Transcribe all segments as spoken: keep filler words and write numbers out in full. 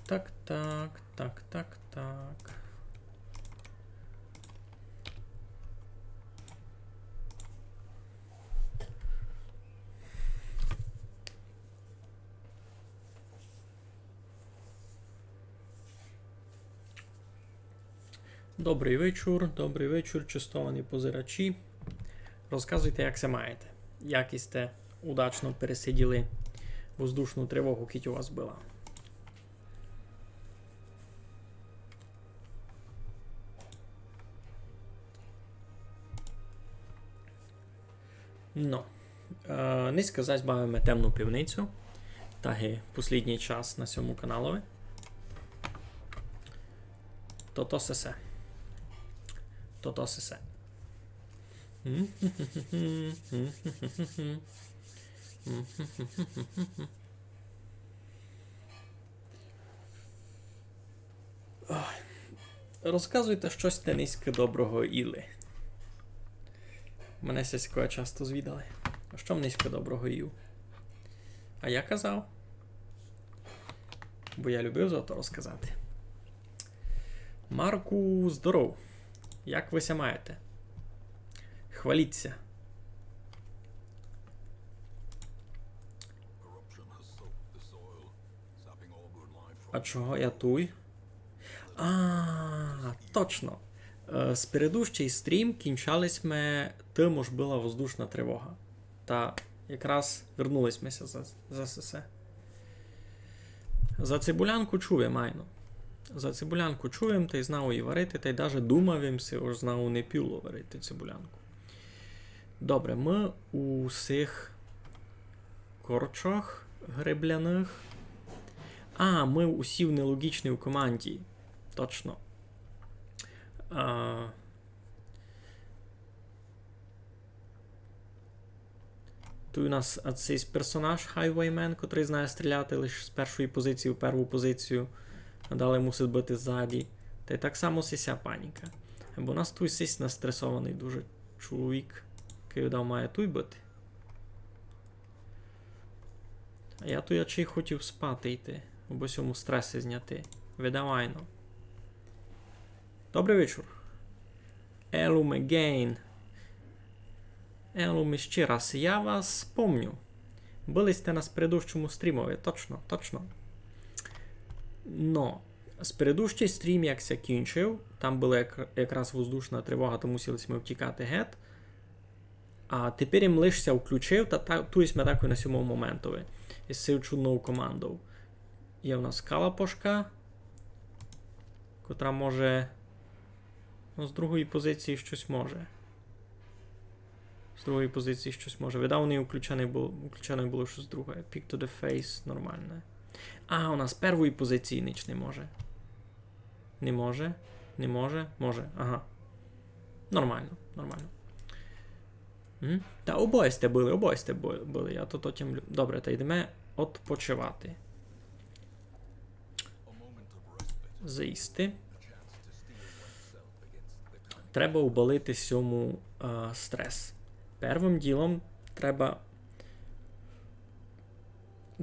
Так, так, так, так, так. Добрый вечур, добрый вечур, честовані позирачі. Розказуйте, як ся маєте. Як сьте удачно пересиділи воздушну тривогу, кідь у вас была. Но. Е, нынька зась бавиме Темну пивницю. Та ги послїднїй час на сьому каналови. То то сесе. То то сесе. Ой. Розказуйте, што сьте нынька доброго їли. Мене ся сякоє часто звідали. А што м нынька доброго їв? А я казав. Бо я любив за то розказати. Марку, здоров. Як вы ся маєте? Хваліть ся. А чого я туй? А, точно. Е, спередущый стрім кінчали сьме тым, ож была воздушна тривога. Та якраз вернули сьме ся за, за сесе. За цибулянку чув им, айно. За цибулянку чув им, тай знав ї варити, тай даже думав им си, ож знав не піло варити цибулянку. Добре, мы у сих корчах гребляных. А, мы усі в нелогічній команді. Точно. А, туй у нас, а, цей персонаж Highwayman, котрый знає стріляти лише з першої позиції в перву позицію, а далі мусить быти ззаді. Тай так само сися паніка. Бо у нас туй сись настресованый дуже чоловік, якый дав має туй быти. А я туй ачей хотів спати йти, абы сьому стреси зняти. Видав айно. Добрый вечур. Елум again. Елум іщи раз. Я вас помню. Были сьте на спередущому стрімови. Точно, точно. Но, спередущый стрім, як ся кінчив, там была як-, якраз воздушна тривога, то мусили сьме втікати гет. А тепер им лиш ся включив, та, та туй сьме так і на сьому моментови. Із сив чуднов командов. Є в нас калапошка, котра може, ну, з другої позиції штось може. З другої позиції штось може. Видав, у неї включене було, включене було штось друге. Pick to the face, нормальне. А, у нас з первої позиції ніч не може. Не може, не може, може. Ага. Нормално, нормално. М? Та обоє сьте были, обоє сьте бу-, были. Я то, то тямлю. Добре, та йдеме одпочивати. З'їсти. Треба убалити сьому, е, стрес. Первым ділом треба,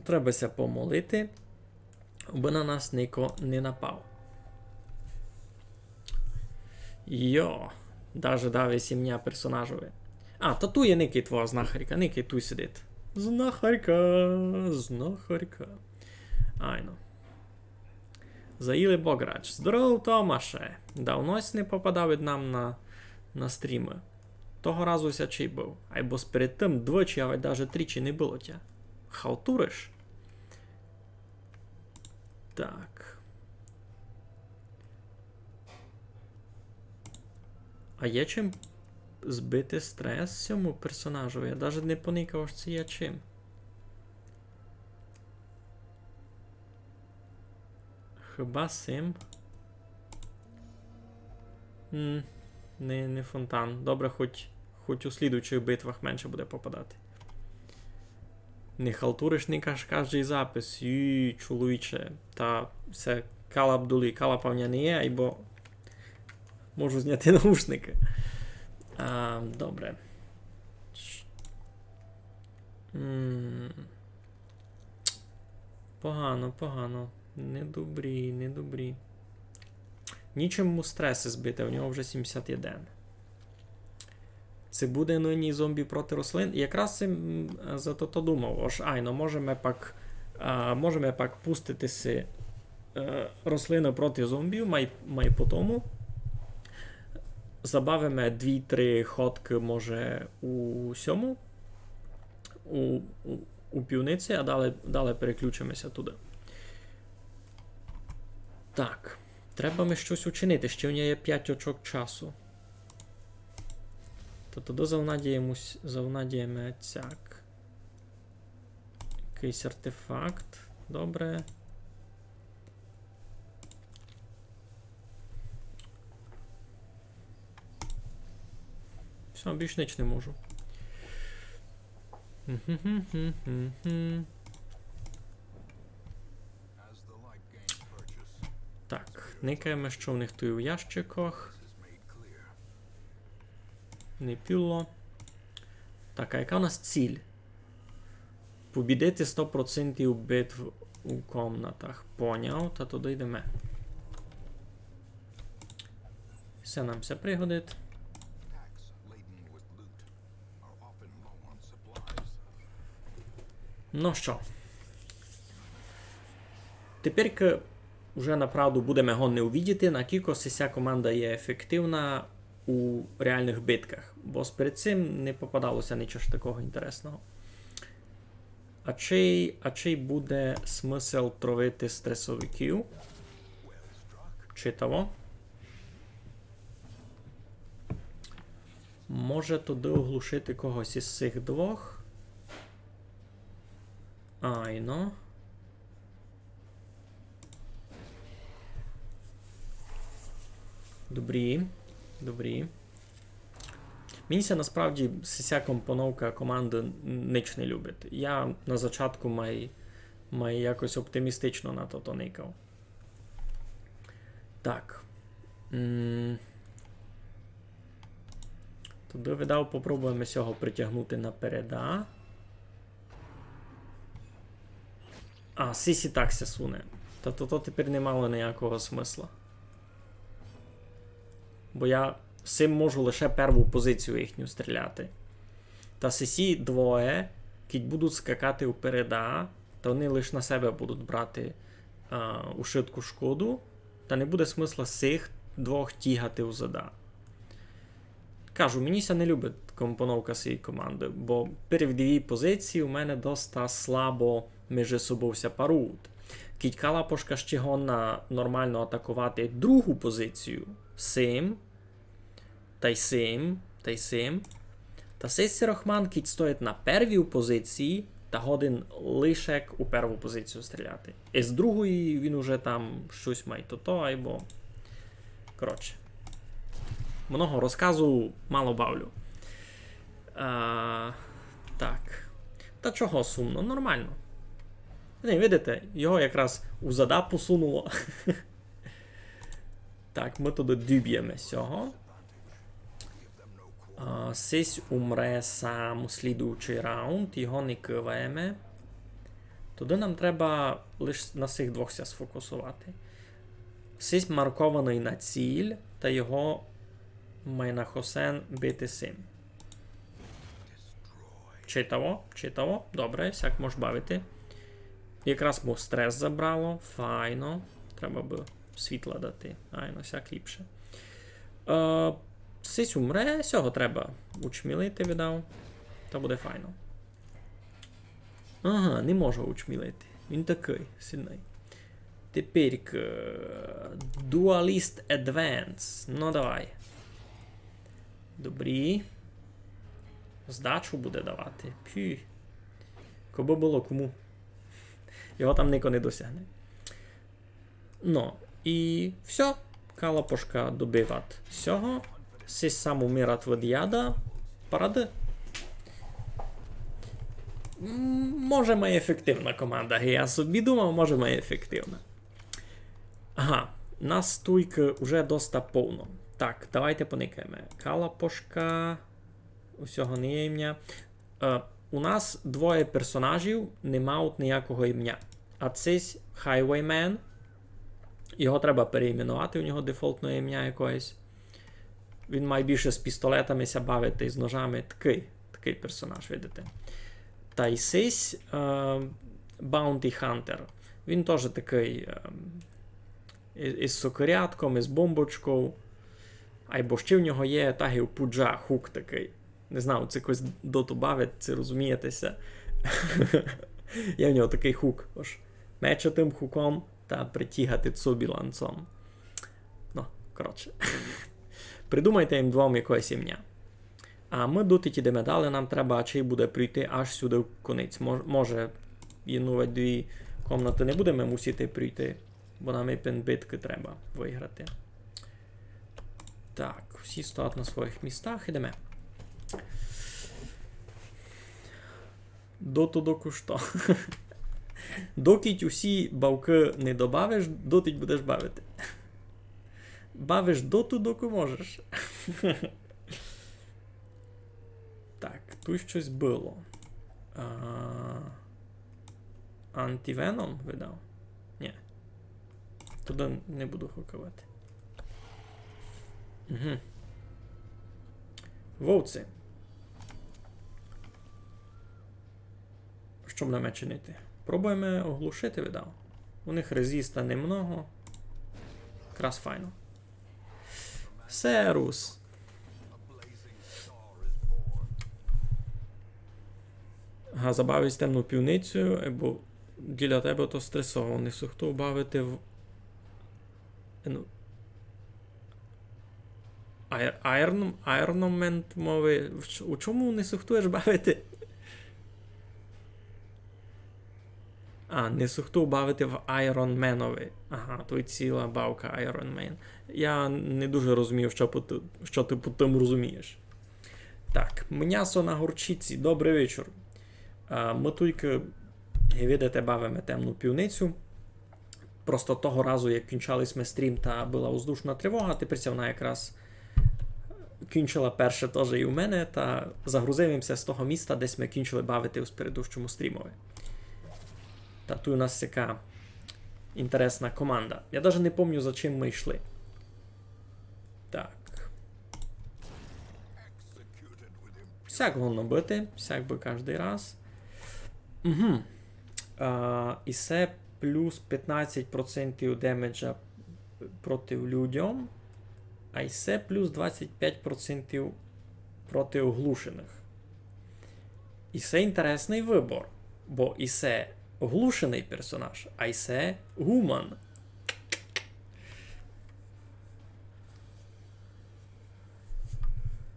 треба ся помолити, абы на нас нико не напав. Йо, даже дав єси мня персонажови. А, та туй є никай твоя знахарка, никай туй сидить. Знахарка, знахарка. Айно. Заїли Бограч. Здоров, Томаше. Давно сь не попадав ид нам на, на стрімы. Того разу ся чий быв. Айбо сперед тым двічі, а даже трічі не было тя. Халтуриш? Так. А є чим збити стрес сьому персонажу? Я даже не поникав, ож се є чим. Хіба сим? М, не, не фонтан. Добре, хоть, хоть у слідуючих битвах менше буде попадати. Не халтуриш, никаш каждый запис. Юй, чоловіче. Та се калап долі, калапа в ня не є, айбо можу зняти наушникы. А, добре. Ш-, м. Погано, погано. Не добрі, не добрі. Нічим му стреси збити, у нього вже сімдесят один. Ци буде нынї зомбі проти рослин? Якраз им, м, за то, то думав. Ож, айно, можеме пак, а, можеме пак пустити си, е, рослины проти зомбів, май, май по тому. Забавиме дві-три ходкы, може, у сьому, у, у, у пивниці, а далі, далі переключиме ся туды. Так, треба ми штось учинити, ще у мене є пять очок часу. Та тогды завнадіємусь-, завнадієме цяк. Якыйсь артефакт. Добре. Всьо, більш нич не можу. Так, никаєме, што в них туй у ящиках. Не піло. Так, а яка у нас ціль? Побідити сто процентів битв у комнатах. Поняв, та туды йдеме. Всьо нам ся пригодить. Ну што? Теперь уже направду будеме годні увидіти, накілько ся команда є ефективна у реалных битках, бо перед сим не попадало ся ничого такого інтересного. А чий, а чий буде смысл тровити стресовиків? Читаво. Може туды оглушити когось із сих двох? Айно. Добрі. Добрі. Мені ся насправді сися компоновка команды нич не любить. Я на зачатку май, май якось оптимістично на то, то никав. Так. М. Туды, видав, попробуєме сього притягнути напереда. А, сись і так ся суне. Та то, то тепер не мало ниякого смысла. Бо я сим можу лише перву позицію їхню стріляти. Та сисі двоє, кідь будуть скакати впереда, та они лиш на себе будуть брати, а, ушытку шкоду, та не буде смысла сих двох тігати узада. Кажу, мені ся не любить компоновка сієї команды, бо перві дві позиції у мене доста слабо межи собов ся парують. Кідь Калапошка ще годна нормално атаковати другу позицію, сим, тай сим, тай сим, та сись Рахман, кідь стоїть на первій позиції, та годен лише у перву позицію стріляти. Із другої він уже там штось май тото, айбо. Коротше. Много розказую, мало бавлю. А, так. Та чого сумно? Нормално. Не, видите, його якраз узада посунуло. Так, мы туды добєме сього. А, сись умре сам у слідуючий раунд, його не кываєме. Туды нам треба лиш на сих двох ся сфокусовати. Сись маркованый на ціль, та його май на хосен бити сим. Читаво, читаво. Добре, сяк мож бавити. Якраз му стрес забрало. Файно. Треба бы світла дати. Айно, сяк ліпше. Е, сись умре, сього треба учмілити, видав. Та буде файно. Ага, не можу учмілити. Він такый сильный. Тепер, е, Duelist Advance. Ну, давай. Добрі. Здачу буде давати. Пі. Кобы было кому. Його там нико не досягне. Ну, і всьо. Калапошка добиват сього. Сись сам умират від яда. Парады. М, може, май ефективна команда. Я собі думав, може, май ефективна. Ага, нас туйкы уже доста повно. Так, давайте поникаєме. Калапошка. У сього не є імня. Е, у нас двоє персонажів не мають ниякого імня. А сись Highwayman. Його треба переіменовати, у нього дефолтне імня якоєсь. Він має більше з пістолетами ся бавити, з ножами. Такий, такий персонаж, видите. Та й сись е, Bounty Hunter. Він теж такий е, із, із сокирятком, із бомбочков. Айбо ще в нього є тагів пуджа, хук такий. Не знаю, ци хтось доту бавить, ци розумієте ся. Є в нього такий хук. Ож мече тым хуком та притігати собі ланцом. Ну, коротше. Придумайте їм двом якоєсь імня. А мы дотить ідеме далі, нам треба, ачей буде пройти аж сюды в конець. Мож-, може, єдну вадь дві комнаты не будеме мусити пройти, бо нам іпен биткы треба выграти. Так, всі стоять на своїх містах, ідеме. Доту доку што. Докіть усі бавкы не добавиш, дотіть будеш бавити. Бавиш доту, доку можеш. Так, туй штось было. А, Антівеном видав? Ні. Туды не буду хуковати. Угу. Вовці. Што будеме чинити? Пробуєме оглушити, видав. У них резиста немного. Якраз файно. Серус. Ага, забавись темну пивницю, бо для тебе то стресово. Не сухту бавити в... Ну. Айр-, Iron, Iron Man мови. В ч-, у чому не сухтуєш бавити? А, не сухтув бавити в Iron Man-ови. Ага, туй ціла бавка Iron Man. Я не дуже розумію, што пу-, што ты під тым розумієш. Так, мнясо на горчиці. Добрый вечур. А, мы туйкы, як видите, бавиме темну пивницю. Просто того разу, як кінчали сьме стрім, та была воздушна тривога, тепер ся вона якраз кінчила перше тоже і у мене, та загрузив им ся з того міста, де сьме кінчили бавити у спередущому стрімови. Та туй у нас така інтересна команда. Я даже не помню, за чим мы йшли. Так. Всяк годно быти, всяк бы каждый раз. Угу. А, і се плюс пятнадцять процентів демеджа проти людьом, а й се плюс двадцять пять процентів проти оглушеных. І се інтересный выбор, бо і се оглушеный персонаж, а й се гуман.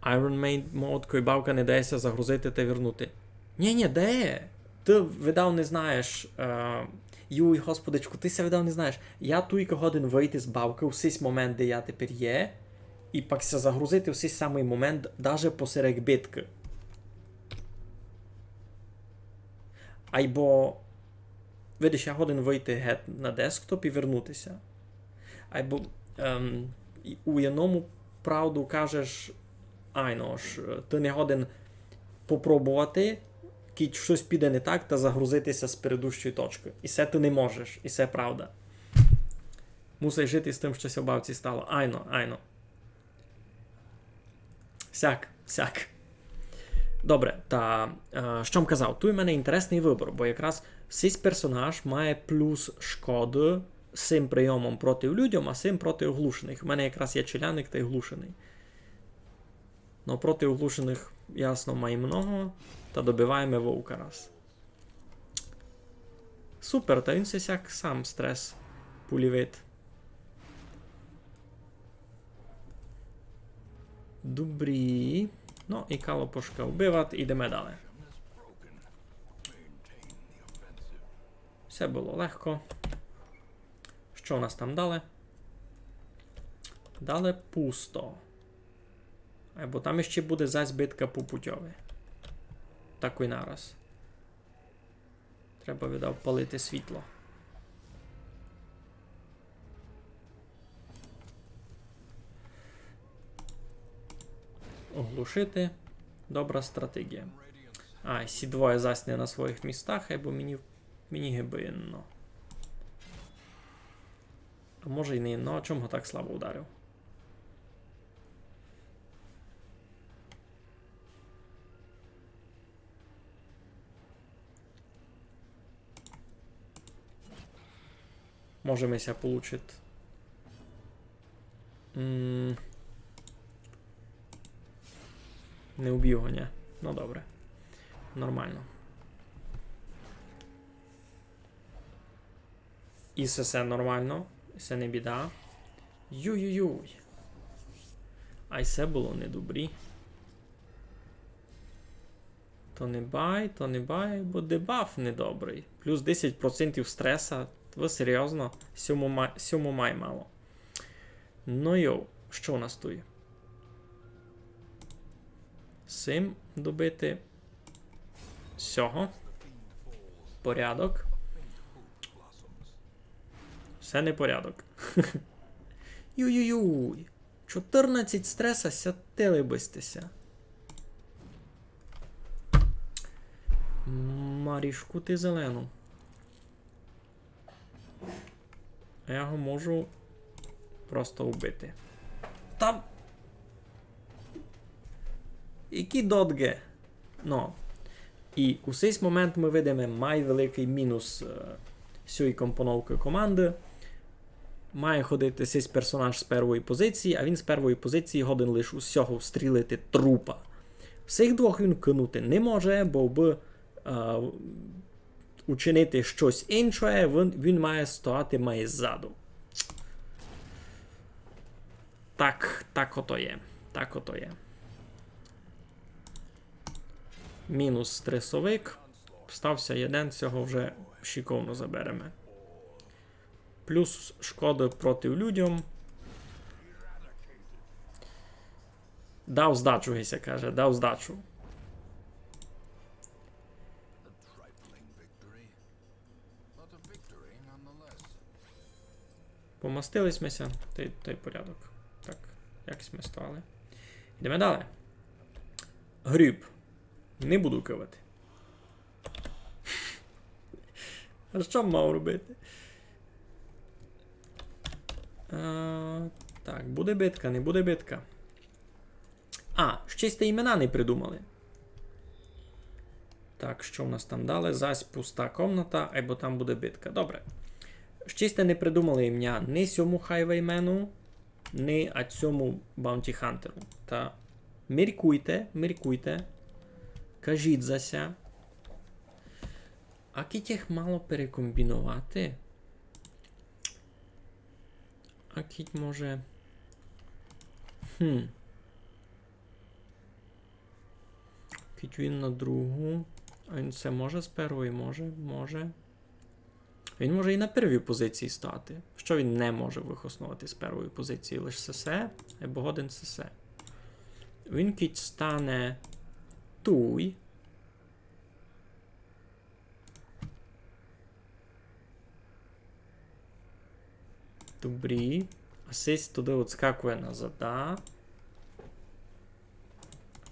Iron Man мод, кой бавка не дає ся загрузити та вернути. Нє, нє, дає. Ты, видав, не знаєш. Е, юй, господичку, ты ся, видав, не знаєш. Я туйка годен выйти з бавкы у сись момент, де я тепер є, і пак ся загрузити у сись самый момент, даже посеред биткы. Айбо, видиш, я годен выйти гет на десктоп і вернути ся. Айбо, ем, і у єдному правду кажеш, айно ж, ты не годен попробовати, кідь штось піде не так, та загрузити ся з передущої точкы. І се ты не можеш, і се правда. Мусиш жити з тым, што ся у бавці стало. Айно, айно. Сяк, сяк. Добре, та, е, што м казав? Туй у мене інтересный выбор, бо якраз сись персонаж має плюс шкоды сим прийомом проти людьом, а сим проти оглушеных. У мене якраз є челядник тай оглушеный. Но проти оглушеных, ясно, май много, та добиваєме вовка раз. Супер, та він ся сяк сам стрес пулівит. Добрі. Ну, і калопошка вбиват, ідеме далі. Всьо было легко. Што у нас там далі? Далі пусто. Айбо там іщи буде зась битка по путьови. Такой нараз. Треба, видав, палити світло. Оглушити. Добра стратегія. А, сі двоє зась не на своїх містах, айбо мені, мені гибы єдно. А може й не, ну а чом го так слабо ударив? Може ми ся получить. М, не убив го, ня. Ну добре. Нормално. И се, се нормално. Се не біда. Юй-юй-юй. Ай се было недобрі. То не бай, то не бай, бо дебаф недобрый. Плюс десять процентів стреса. Вы серйозно? Сьому ма-, сьому май мало. Ну йоу, што у нас туй? Сим добити. Сього. Порядок. Всьо непорядок. Юй-юй-юй. Чотирнадцять стреса, сятили бы сьте ся. Марішку ти зелену. А я го можу просто убити. Та... Які додґе? Ну. И у сей момент мы видиме май великый мінус, е, сьої компоновкы команды. Має ходити сись персонаж з первої позиції, а він з первої позиції годен лиш усього встрілити трупа. Всіх двох він кинути не може, бо бы, е, учинити штось інше, він, він має стояти май ззаду. Так, так ото є. Так ото є. Мінус стресовик. Стався єден, сього вже шиковно забереме. Плюс шкоды проти людям. Дав здачу, ги ся каже, дав здачу. Помастили сьме ся, тай, тай порядок. Так, якось мы стали. Йдеме далі. Гріб. Не буду кывати. А што мав робити? А, так, буде битка, не буде битка. А, ще сьте імена не придумали. Так, што в нас там далі? Зась пуста комната, айбо там буде битка. Добре. Ще сьте не придумали імня ні сьому хайвеймену, ні а сьому баунті хантеру. Та міркуйте, міркуйте. Кажіть за ся. А кідь їх мало перекомбіновати? А кідь може... Хм. Кідь він на другу. А він се може з первої? Може, може. Він може і на первій позиції стати. Што він не може выхосновати з первої позиції? Лиш сесе, айбо годен сесе. Він кідь стане туй. Добрі. А сись туды одскакує назад.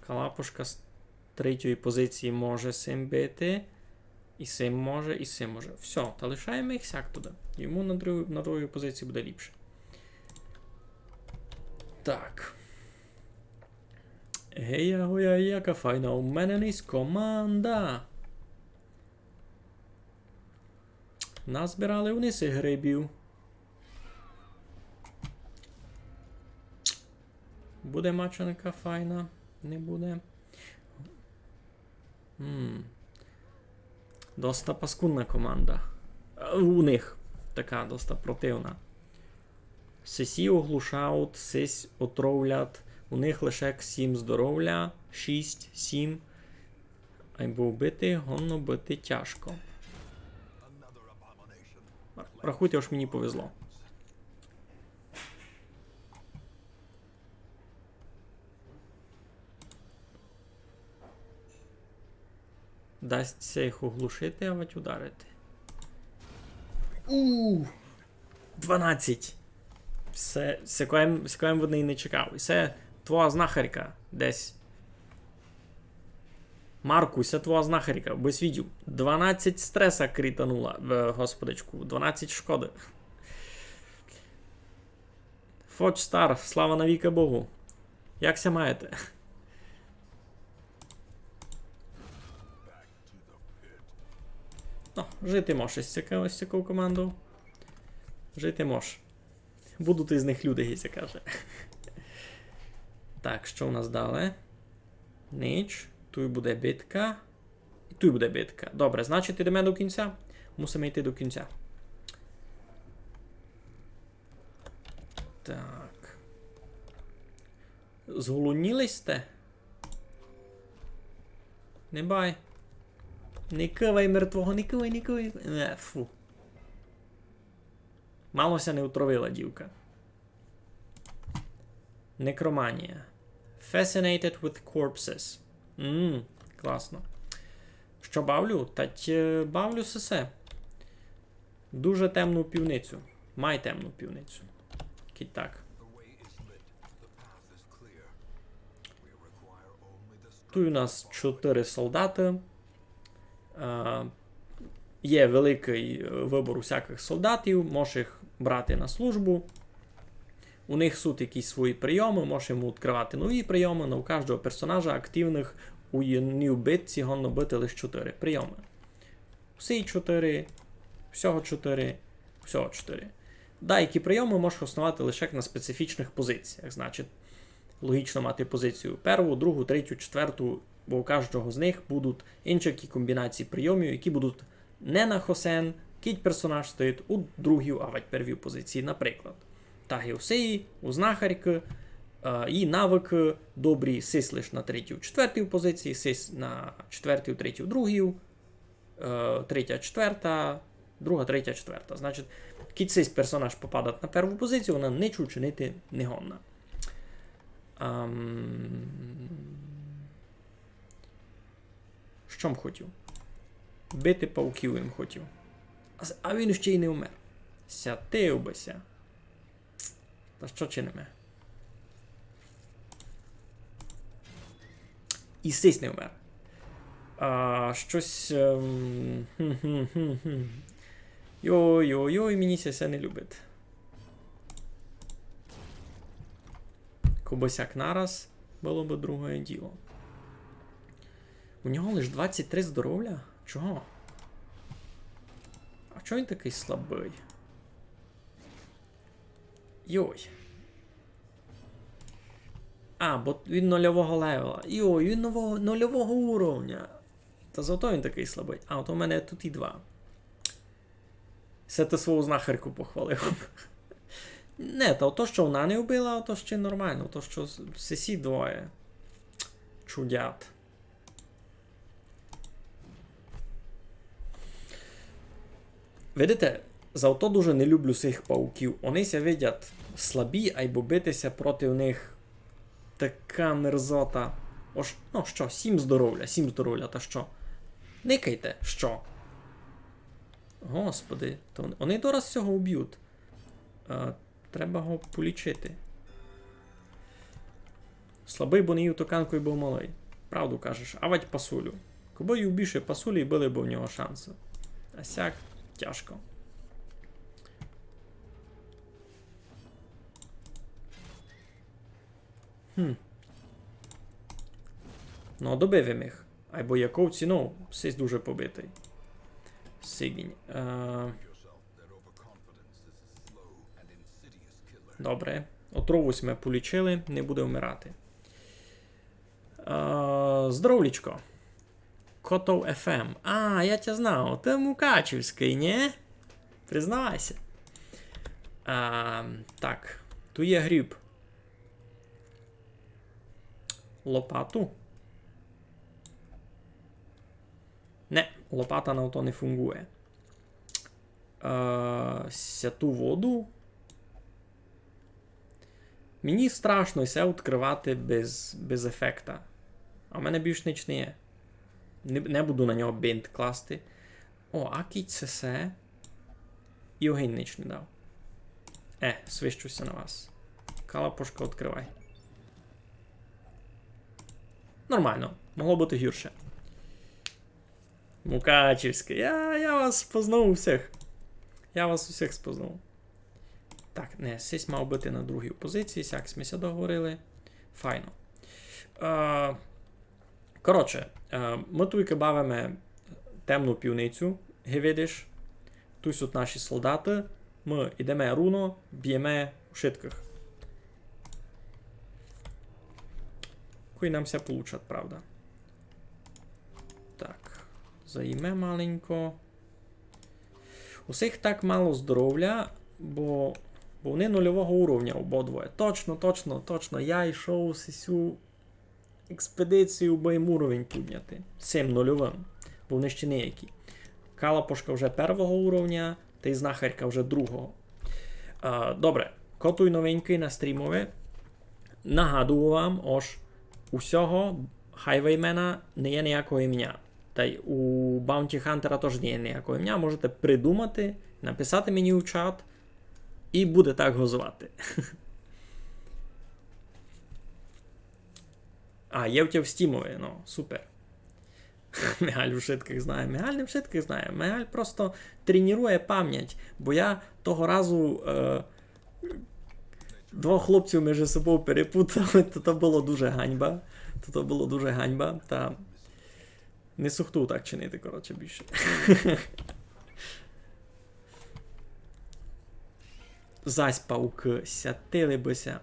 Калапушка з третьої позиції може сим бити. І сим може, і сим може. Всьо, та лишаєме їх сяк туды. Йому на друг-, на другій позиції буде ліпше. Так. Гея-гоя, яка файна у мене нись команда. Назбирали вони сих грибів. Буде мачанка файна? Не буде. М. Доста паскудна команда. Е, у них така доста противна. Сесі оглушають, сись отровлять. У них лише сім здоровля, шість, сім. Айбо вбити годно быти тяжко. Рахуйте, ож мені повезло. Дасть ся їх оглушити, авадь ударити. У! Дванадцять! Всьо, сякоє м, сякоє м од неї не чекав. І се твоя знахарка десь. Марку, се твоя знахарка, бысь видів. Дванадцять стреса кританула, е, господичку, дванадцять шкоды. Фочстар, слава навікы Богу. Як ся маєте? Ну, жити мож із сяков-, із сяков командов. Жити мож. Будуть із них люди, ги ся каже. Так, што у нас далі? Ніч. Туй буде битка. І туй буде битка. Добре, значить, ідеме до кінця. Мусиме йти до кінця. Так. Зголодніли сьте? Не бай. Не кывай мертвого, не кывай, не кывай. Е, фу. Мало ся не отравила дівка. Некроманія. Fascinated with corpses. Мм, класно. Што бавлю? Тать, е, бавлю сесе. Дуже темну пивницю. Май темну пивницю. Кідь так. Туй у нас чотыри солдаты. Е, є великый, е, выбор усякых солдатів, можеш їх брати на службу. У них суть якісь свої прийомы, можеш йому відкрывати нові прийомы, но у каждого персонажа активных у єдній битці годно быти лише чотыри прийомы. Усі чотыри, всього чотыри, всього чотыри. Деякі прийомы можеш хосновати лише на специфічных позиціях. Значить, логічно мати позицію перву, другу, третю, четверту, бо у каждого з них будуть інші комбінації прийомів, які будуть не на хосен, кідь персонаж стоїть у другій, авадь первій позиції, наприклад. Так і у сеї, у знахаркы, е, і навыкы добрі сись лиш на третій, четвертій позиції, сись на четвертій, третій, другій, е, третя, четверта, друга, третя, четверта. Значить, кідь сись персонаж попадать на перву позицію, вона нич учинити не годна. Ам, што м хотів? Бити пауків им хотів. А с-, а він ще й не вмер. Сятив бы ся. Та што чиниме? І сись не вмер. А, штось, ем, хм-хм-хм-хм. Йой-йой-йой, мені ся се не любить. Кобы сяк нараз, было бы другоє діло. У нього лиш двадцять три здоровля? Чого? А чого він такый слабый? Йой. А, бо він нульового левела. Йой, він нового, нульового уровня. Та зато він такый слабый. А, от у мене тут і два. Се ты свою знахарку похвалив. Не, та ото, што вона не вбила, ото ще нормално. Ото, што с-, сесі двоє чудять. Видите, зато дуже не люблю сих пауків. Они ся видять слабі, айбо бити ся проти них така мерзота. Ож, ну што, сім здоровля, сім здоровля, та што? Никайте, што? Господи, то вони, вони дораз сього убють. Е, треба го полічити. Слабый, бо не їв токанку і быв малый. Правду кажеш, авадь пасулю. Кобы їв більше пасулі, были бы в нього шансы. А сяк тяжко. Хм. Ну, добив им їх. Айбо яков цінов, сись дуже побитый. Сигінь. Е, добре. Отрову сьме полічили, не буде вмирати. Е, здоровлічко. Котов Ф М. А, я тя знав, ты мукачівськый, нє? Признавай ся. А, так, ту є гріб. Лопату? Не, лопата на то не фунґує. Е, сяту воду. Мені страшно се відкрывати без, без ефекта. А в мене більш нич не є. Не, не буду на нього бинт класти. О, а кідь се се. І огинь нич не дав. Е, свищу ся на вас. Калапошка, відкрывай. Нормално. Могло быти гірше. Мукачівськый. Я, я вас познав усіх. Я вас усіх спознав. Так, не, сись мав быти на другій позиції, сяк сьме ся договорили. Файно. Е, коротше, е, мы туйка бавиме темну пивницю, ги видиш. Туй суть наші солдаты. Мы йдеме руно, бєме ушыткых. Кой нам ся получать, правда. Так, заїме маленько. У сих так мало здоровля, бо, бо они нульового уровня ободвоє. Точно, точно, точно. Я йшов сисю експедицію, бо їм уровень підняти. Сим нульовым. Бо они ще ніякі. Калапошка вже первого уровня, тай знахарка вже другого. А, добре, ко туй новенькый на стрімови. Нагадую вам, ож у сього хайвеймена не є ніякого імня. Тай у Баунті Хантера тыж не є ніякого імня. Можете придумати, написати мені у чат, і буде так го звати. А, є в тя в стімови, ну, супер. Мигаль вшыткых знає. Мигаль не вшыткых знає. Мигаль просто тренує память. Бо я того разу е, двох хлопців між собою перепутав. То, то было дуже ганьба. То, то было дуже ганьба. Та не сухтую так чинити, коротше, більше. Зась паукы, сятили бы ся.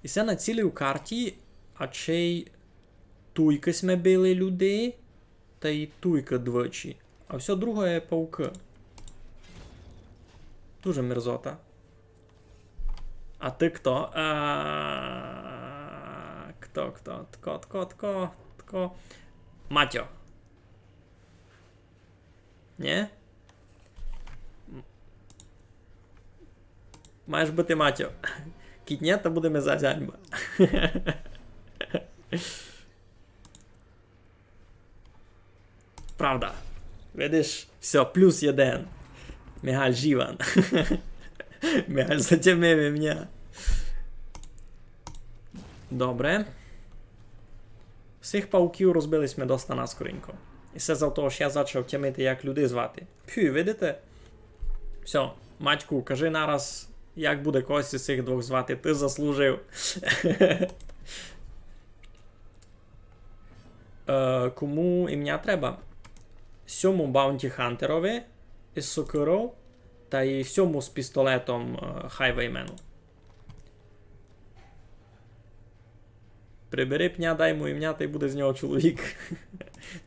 І се на цілій карті, а чей туйка сьме били людей, та й туйка двічі. А всьо друге є паукы. Дуже мерзота. А ты хто? А, хто, хто? Тко, тко, тко, тко. Матьо. Нє? М. Маєш быти Матьо. Кідь нє, то буде ми зась ганьба. Правда. Видиш? Всьо, плюс єден. Мигаль жіван. Мигаль затямив імня. Добре. Сих пауків розбили сьме доста наскоренько. І се за того, ож я зачав тямити, як людей звати. Пфю, видите? Всьо, Матьку, кажи нараз, як буде когось із сих двох звати. Ты заслужив. Е, кому імня треба? Сьому баунті хантерови із сокиров та й сьому з пістолетом, е, хайвеймену. Прибери пня, дай му імня, та й буде з нього чоловік.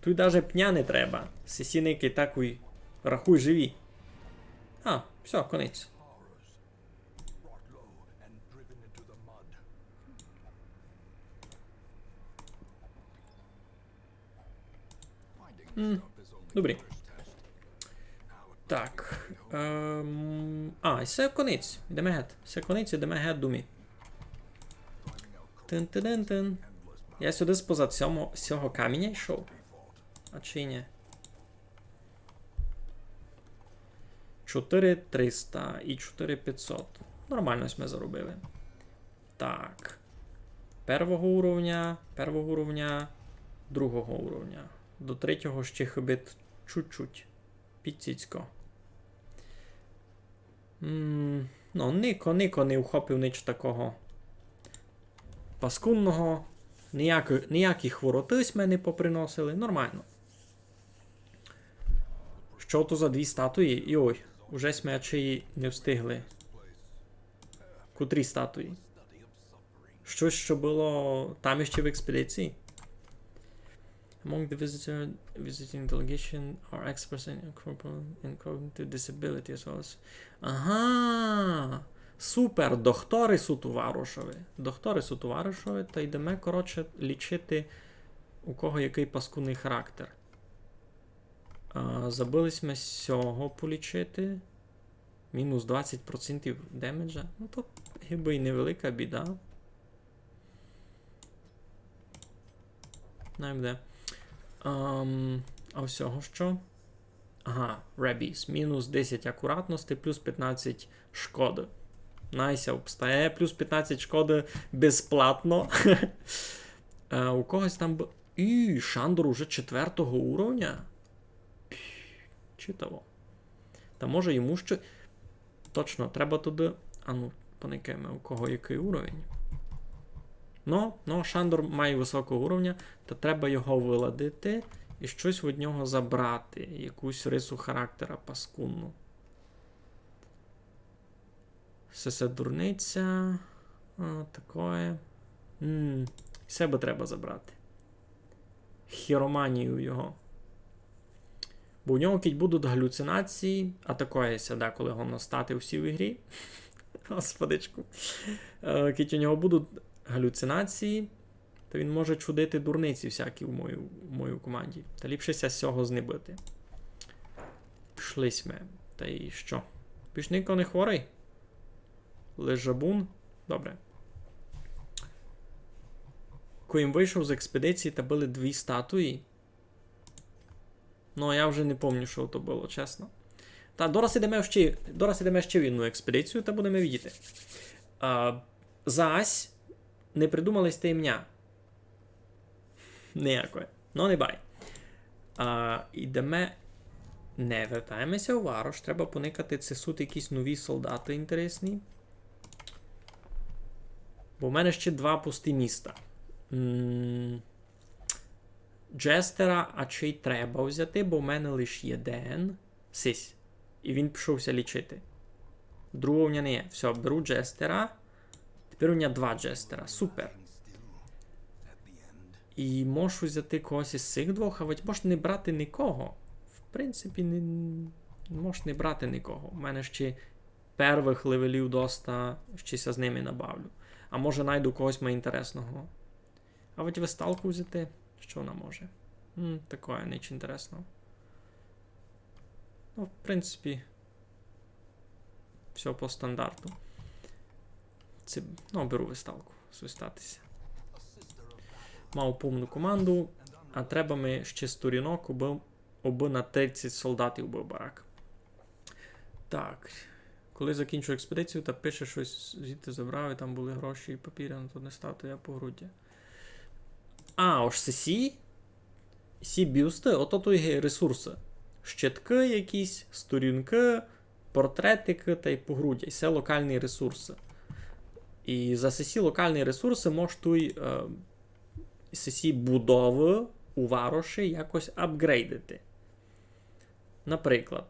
Туй даже пня не треба. Сесі никы такой, рахуй, живі. А, всьо, конець. М, добрі. Так. Ем, а, і се конець. Йдеме гет. Се конець, йдеме гет, думі. Тин-тин-тин-тин. Я сюды споза сього, сього каміня йшов? А чи ні? Чотыри триста і чотыри пятьсот. Нормално сьме заробили. Так. Первого уровня, первого уровня, другого уровня. До третього ще хыбить чуть-чуть. Піціцько. М, ну, нико, нико не ухопив нич такого паскудного. Ніякі, ніякі хвороты сьме не поприносили. Нормално. Што то за дві статуї? Йой, уже сьме ачеї не встигли. Котрі статуї? Штось, што было там іще в експедиції? Among the visitor, visiting delegation are experts in incorpor-, in cognitive disability as well as... Ага! Супер! Дохторы суть у варошови. Дохторы суть у варошови, та йдеме, коротше, лічити, у кого якый паскудный характер. А, забыли сьме сього полічити. Мінус двадцять процентів демеджа. Ну, то гибы й невелика біда. Най буде. Ам, а у сього што? Ага, Rabies. Мінус десять акуратности, плюс пятнадцять шкоды. Най ся обстає, плюс пятнадцять шкоды безплатно. Е, у когось там бу-, і Шандор уже четвертого уровня? Читаво. Та може йому ще... Точно, треба туды Ану, поникаєме, у кого якый уровень. Но, но, Шандор має высокого уровня, та треба його выладити і штось од нього забрати, якусь рису характера паскудну. Се, се дурниця. А, такоє. М, се бы треба забрати. Хіроманію його. Бо у нього кідь будуть галюцинації, а такоє ся деколи годно стати у сій ігрі. Господичку. Е, кідь у нього будуть галюцинації, то він може чудити дурниці всякі в моїй, в моїй команді. Та ліпше ся сього знебыти. Пішли сьме. Та й што? Більш нико не хворый? Лиш жабун? Добре. Коли им вышов з експедиції, та были дві статуї. Но, я вже не помню, што то было, чесно. Та, дораз ідеме ще, дораз ідеме ще в одну експедицію, та будеме видіти. А, зась не придумали сьте імня. Ниякоє. Но, не бай. А, ідеме. Не, вертаєме ся у варош. Треба поникати, ци суть якісь нові солдаты інтересні. Бо в мене ще два пусті міста. М, Джестера ачей треба взяти, бо в мене лиш єден. Сись. І він пішов ся лічити. Другого в мене не є. Всьо, беру Джестера. Тепер у мене два Джестера. Супер. І можу взяти когось із сих двох, а ведь можеш не брати никого. В принципі, не, можеш не брати никого. У мене ще первых левелів доста, ще ся з ними набавлю. А може найду когось май інтересного. А ведь весталку взяти, што вона може? М, такоє, ніч інтересного. Ну, в принципі, всьо по стандарту. Це, ну, беру весталку, свистати ся. Мав повну команду, а треба ми ще сторінок, обы, обы на тридцять солдатів быв барак. Так. Коли закінчу експедицію, та пише, што звідти забрав, і там были гроші і папіря, но то не став, то я погруддя. А, ож се сі? Сі бюсты, ото туй ресурсы. Щиткы якісь, сторінкы, портретикы тай погруддя. І се локалні ресурсы. І за сесі локалні ресурсы мож туй, е, сесі будовы у вароші якось апґрейдити. Наприклад,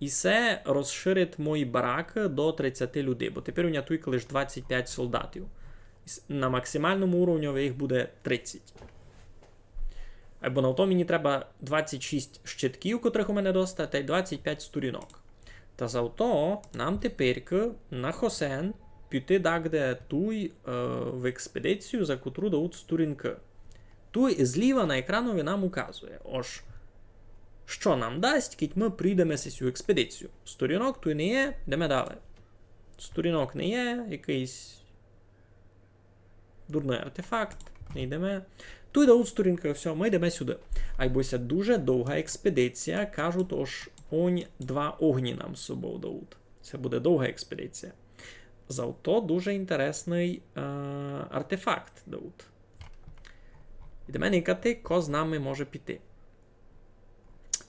і се розширить мої баракы до тридцяти людей, бо тепер у мене туйка лиш двадцять пять солдатів. І с-, на максималному уровню їх буде тридцять. Айбо на то мені треба двадцять шість щитків, котрых у мене доста, тай двадцять пять сторінок. Та зато нам теперькы на хосен піти дагде туй, е, в експедицію, за котру дають сторінкы. Туй зліва на екранові нам указує, ож што нам дасть, кідь мы пройдеме сесю експедицію. Сторінок туй не є, йдеме далі. Сторінок не є, якыйсь дурный артефакт, не йдеме. Туй дають сторінкы, всьо, мы йдеме сюды. Айбо ся дуже довга експедиція, кажуть, ож онь два огні нам з собов дають. Се буде довга експедиція. Зато дуже інтересный, е, артефакт дають. Йдеме никати, ко з нами може піти.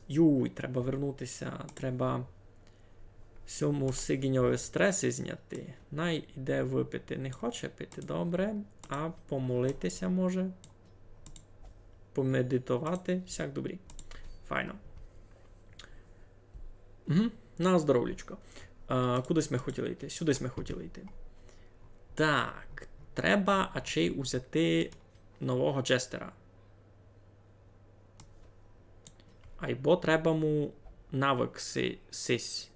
Юй, треба вернути ся, треба сьому сиґіньови стресы зняти. Най іде выпити, не хоче пити, добре. А помолити ся може. Помедитовати, всяк добрі. Файно. Угу. На здоровлячко. А, кудись мы хотіли йти? Сюдись мы хотіли йти. Так, треба ачей узяти нового джестера. Айбо треба му навык си-, сись.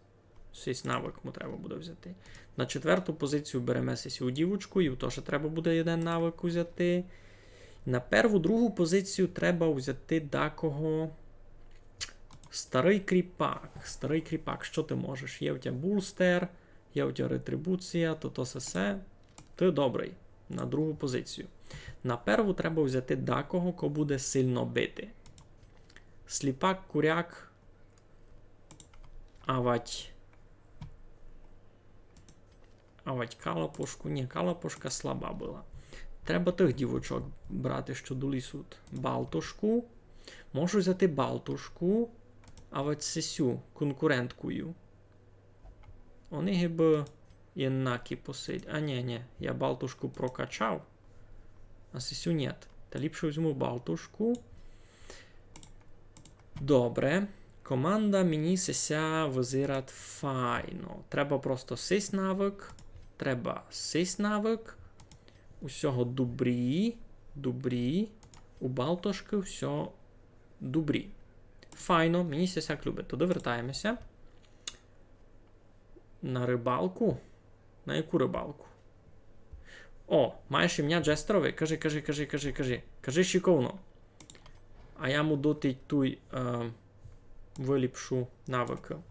Сись навык му треба буде взяти. На четверту позицію береме сисю дівочку, і тоже треба буде єден навык узяти. На перву, другу позицію треба взяти дакого. Старый кріпак. Старый кріпак, што ты можеш? Є у тя булстер, є у тя ретрибуція, то, то се, се. Ты добрый. На другу позицію. На перву треба взяти дакого, ко буде сильно бити. Сліпак, куряк, авать. Авать калапошку. Ні, калапошка слаба была. Треба тых дівочок брати, што долізуть. Балтошку. Можу взяти Балтошку, авать сесю, конкуренткую. Они гибы Єднакі посидь. А, нє, нє, я балтушку прокачав. А сисю нєт. Та ліпше возьму балтушку. Добре. Команда мені сися визират файно. Треба просто сись навык. Треба сись навык. Усього дубрі. Дубрі. У балтушкы всьо дубрі. Файно, мені ся сяк любить. Туды вертаєме ся. На рыбалку? На яку рыбалку? О, маєш імня Джестерови? Кажи, кажи, кажи, кажи, кажи. Кажи шиковно. А я му дотить туй, е, выліпшу навыкы.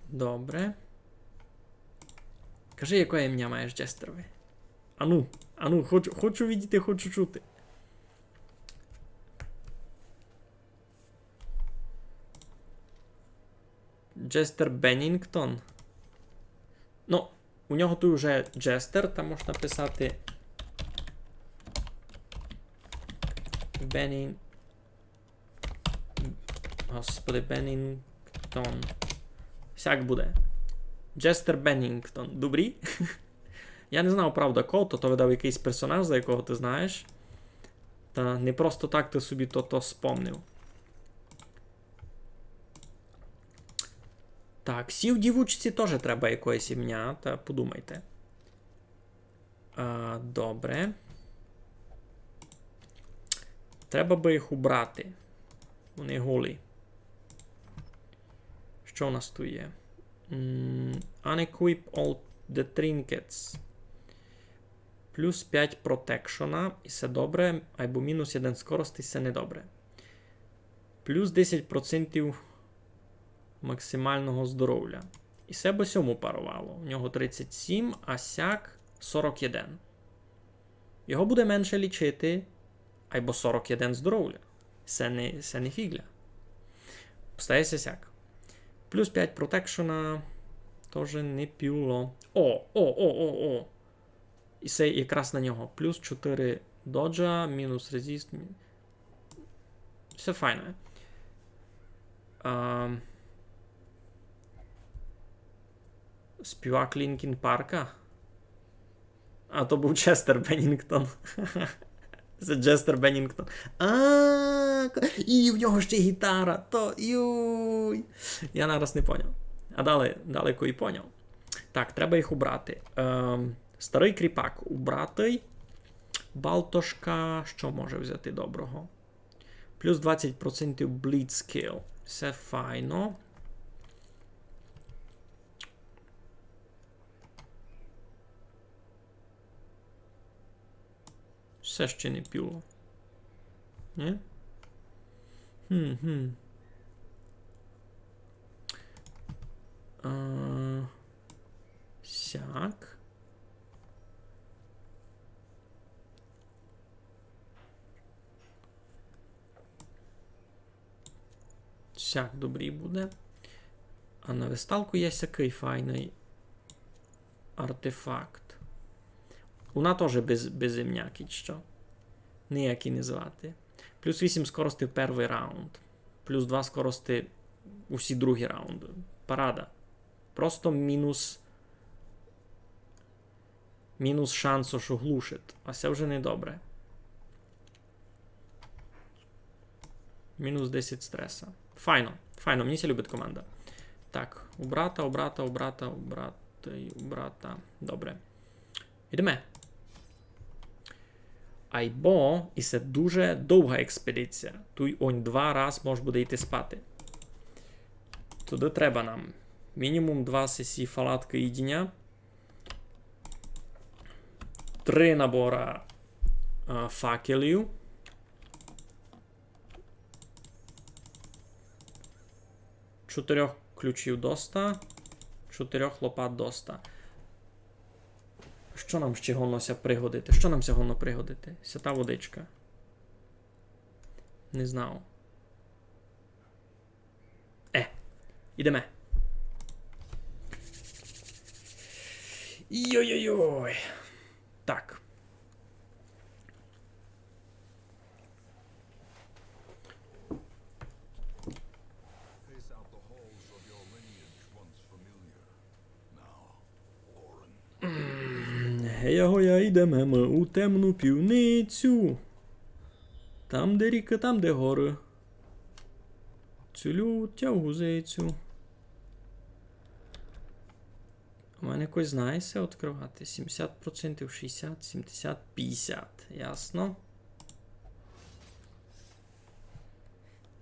Добре. Кажи, якоє імня маєш Джестерови? Ану, ану, хочу, хочу видіти, хочу чути. Джестер Беннінгтон. Ну, у нього туй уже Джестер, там можна писати Беннін-, Господи, Беннінгтон. Сяк буде. Джестер Беннінгтон. Добрі? Я не знав, правда, кого, то, то видав якыйсь персонаж, за якого ты знаєш. Та не просто так ты собі то, то спомнив. Так, сій дівочці тоже треба якоєсь імня, та подумайте. А, добре. Треба бы їх убрати. Вони голі. Што у нас туй є? М, unequip all the trinkets. Плюс пять протекшона, і се добре, айбо мінус єден скорости, і се недобре. Плюс десять процентів максималного здоровля. І се бы сьому паровало. У нього тридцять сім, а сяк сорок єден. Його буде менше лічити, айбо сорок єден здоровля. Се не, се не фіґля. Остає ся сяк. Плюс пять протекшона. Тоже не пюло. О, о, о, о, о. І се якраз на нього. Плюс чотири доджа, мінус резіст. Мі-, Всьо файно. Ам, співак Лінкін Парка? А, то быв Честер Беннінгтон. Се Джестер Беннінгтон. А, ко-, і в нього ще гітара. То, юй. Я нараз не поняв. А далі, далеко і поняв. Так, треба їх убрати. Ем, старый кріпак убратый. Балтошка, што може взяти доброго? Плюс двадцять процентів bleed skill. Всьо файно. Всьо ще не пюло. Нї? Хм, хм. А, сяк. Сяк добрі буде. А на весталку є сякый файный артефакт. Вона тоже без, без імня, кідь што. Ніяк її не звати. Плюс вісім скорости в первый раунд. Плюс два скорости усі другі раунды. Парада. Просто мінус, мінус шанс, што оглушить. А се вже недобре. Мінус десять стреса. Файно, файно, мені ся любить команда. Так, убрата, убрата, убрата, убрата, убрата. Добре. Ідеме. Айбо, і се дуже довга експедиція. Туй онь два раз мож буде йти спати. Туды треба нам мінімум два сесі фалаткы їдіня. Три набора, а, факелів. Чотирьох ключів доста. Чотирьох лопат доста. Што нам ще годно ся пригодити? Што нам ся годно пригодити? Свята водичка. Не знав. Е, ідеме. Йой-йой-йой. Так. Piss out the holes of your Гоя, йдеме мы у темну пивницю. Там, де ріка, там, де горы. Цюлю тя в гузицю. У мене якось знає ся відкрывати. Сімдесят процентів, шістдесят, сімдесят, пятдесят. Ясно.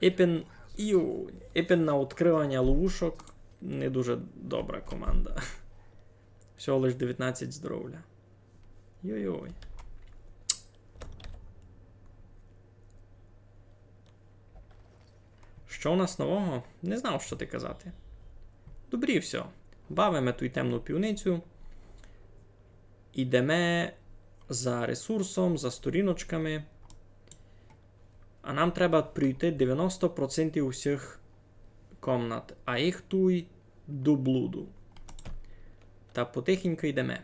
Ипен, ю, ипен на відкрываня ловушок не дуже добра команда. Всього лиш девятнадцять здоровля. Йой-йой. Што у нас нового? Не знав, што ти казати. Добрі, всьо. Бавиме туй темну пивницю. Ідеме за ресурсом, за сторіночками. А нам треба пройти девяносто процентів усіх комнат, а їх туй до блуду. Та потихеньку йдеме.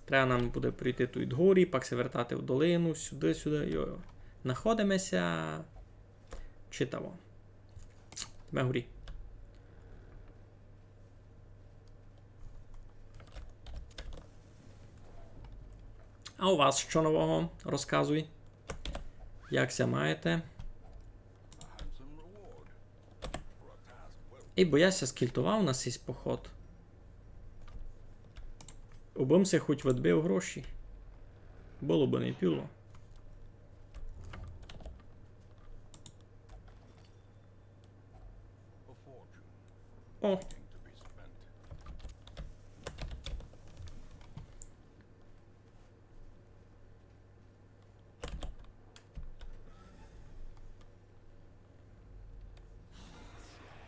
Треба нам буде пройти туй горі, пак ся вертати в долину, сюды, сюды. Йо-йо. Находиме ся. Читаво. Йдеме горі. А у вас што нового? Розказуй. Як ся маєте? Ей, бо я ся скільтовав на сись поход. Убым ся хоть відбив гроші. Было бы не піло. О!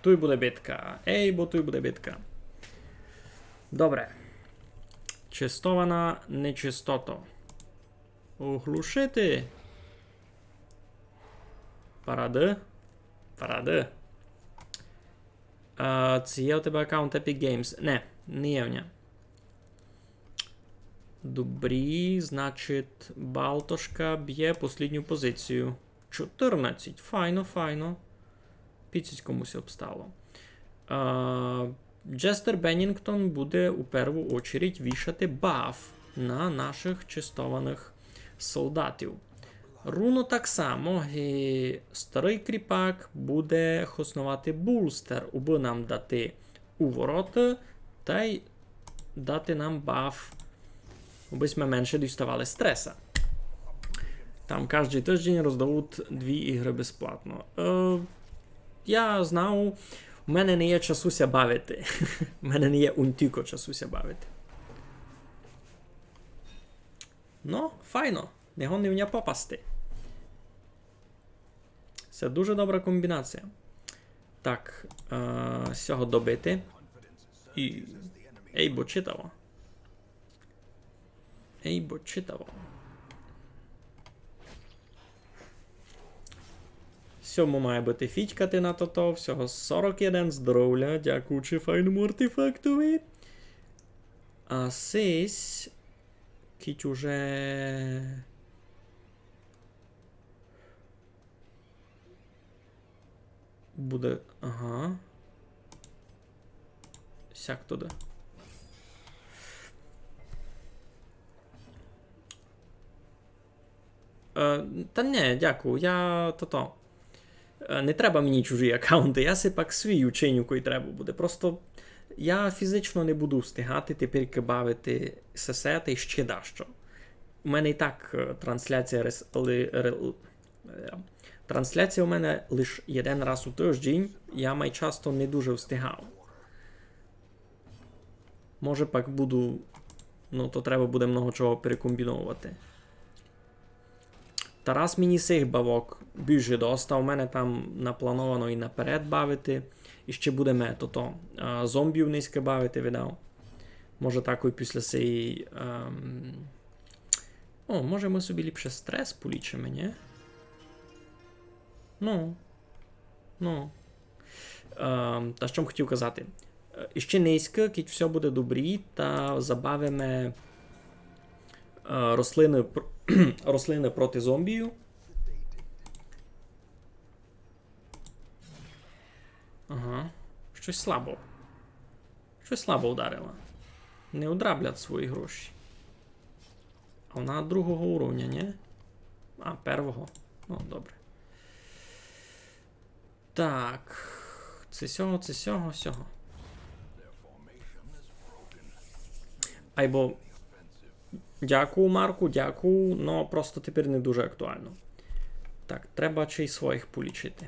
Туй буде битка. Ей, бо туй буде битка. Добре. Честована нечистото. Оглушити. Парады. Парады. А, ци є у тебе аккаунт Epic Games? Не, не є в ня. Добрі, значить, Балтошка бє послідню позицію. Чотирнадцять. Файно, файно. Піціць комусь обстало. А, Джестер Беннінгтон буде у перву очередь вішати баф на наших честованих солдатів. Руно так само, ги старый кріпак буде хосновати булстер, убы нам дати увороты, тай дати нам баф, убы сьме менше діставали стреса. Там каждый тыждень роздавуть дві ігры безплатно. Е, я знав, у мене не є часу ся бавити. У мене не є унтіко часу ся бавити. Но, файно. Не годен в ня попасти. Се дуже добра комбінація. Так, е, сього добити. І... Ей, бо читаво. Ей, бо читаво. Сьому має быти фітькати на тото. Всього сорок один здоровля, дякуючи файному артефактови. А сись кідь уже буде, ага. Сяк туды. Е, та не, дякую, я тото. Е, не треба мені чужі акаунты, я си пак свій учиню, кой треба буде. Просто я фізично не буду встигати тепер бавити сесе та й ще дашто. У мене і так, е, трансляція рес-, ли-, ре-, е, трансляція у мене лиш єден раз у тыждень, я май часто не дуже встигав. Може, пак буду, ну, то треба буде много чого перекомбіновувати. Та раз мені сих бавок більше доста, у мене там наплановано і наперед бавити. І ще будеме тото, а, зомбів низько бавити, видав. Може, так і після сей, ем, о, може, мы собі ліпше стрес полічиме, ні? Ну. Ну. Ем, та што м хотів казати? Е, іще низько, кідь всьо буде добрі, та забавиме, е, рослины пр-, рослины проти зомбію. Ага. Штось слабо. Штось слабо вдарило. Не одраблять свої гроші. А вона другого уровня, ні? А, первого. Ну, добре. Так. Ци сього, ци сього, сього. Айбо дякую, Марку, дякую, но просто тепер не дуже актуално. Так, треба ще й своїх полічити.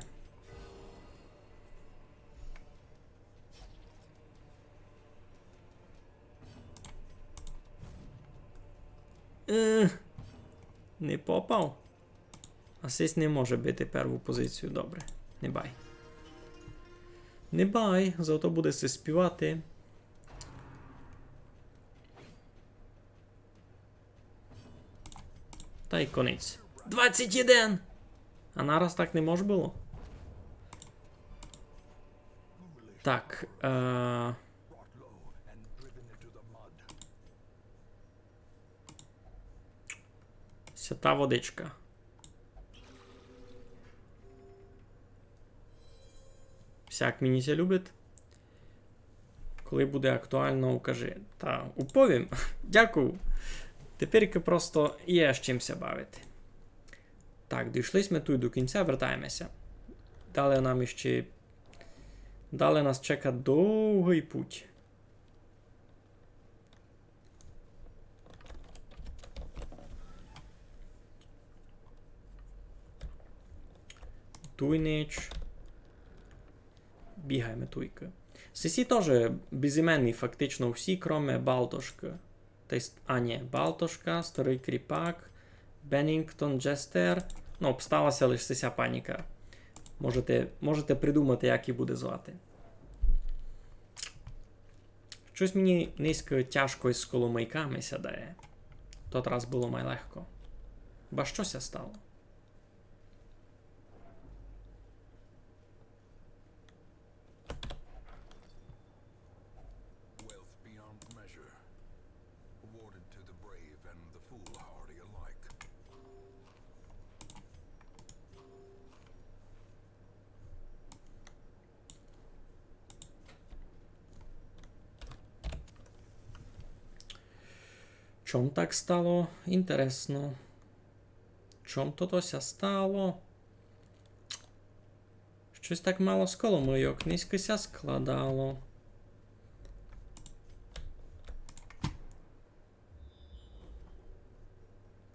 Е, не попав. А сись не може бити перву позицію, добре. Не бай. Не бай, зато буде се співати. Та й конець. Двадцять один! А нараз так не мож было? Так, е, Свята водичка. Всяк мені ся любить. Коли буде актуално, укажи. Та уповім. Дякую. Тепер просто є з чим ся бавити. Так, дійшли сьме туй до кінця, вертаєме ся. Далі нам іщи, далі нас чека довгый путь. Туй нич. Бігаєме туйкы. Сесі тоже безіменні фактично всі, кроме Балтошкы. Та й ст-, а, ні, Балтошка, Старый Кріпак, Беннінгтон, Джестер. Ну, обстала ся лиш сеся паніка. Можете, можете придумати, як її буде звати. Штось мені нынька тяжко із коломыйками ся дає. Тот раз было май легко. Ба што ся стало? Wealth beyond measure, awarded to the brave and the foolhardy alike. Чом так стало? Інтересно. Чом тото ся стало? Штось так мало з коломыйок, нынька ся складало.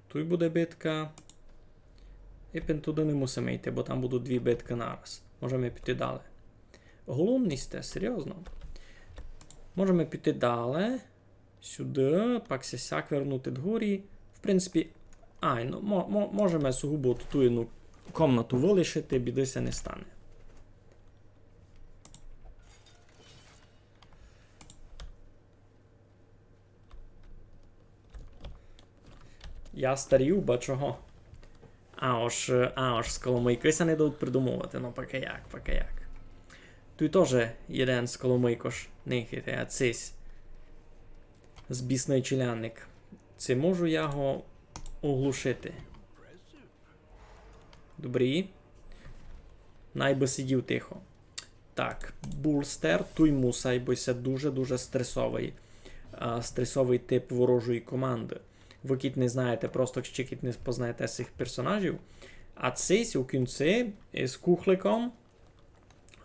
Туй буде битка. Епен туды не мусиме йти, бо там будуть дві биткы нараз. Можеме піти далі. Голодні сьте, серйозно. Можеме піти далі. Сюды, пак ся сяк вернути дгорі. В принципі, ай, ну, мо-, мо-, можеме сугубо ту єдну комнату вылишити, біды ся не стане. Я старію, ба чого? А ож, а ож з коломыйкы ся не дадуть придумовати, ну, пока як, пока як. Туй тоже єден з коломыйкош, нехайте, а цись. Збісный челядник. Ци можу я го оглушити? Добрі. Най бы сидів тихо. Так, Булстер, туй мусай, бо се дуже-дуже стресовый, а, стресовый тип ворожої команды. Вы кідь не знаєте, просто ще кідь не познаєте сих персонажів. А цись у кінці із кухликом,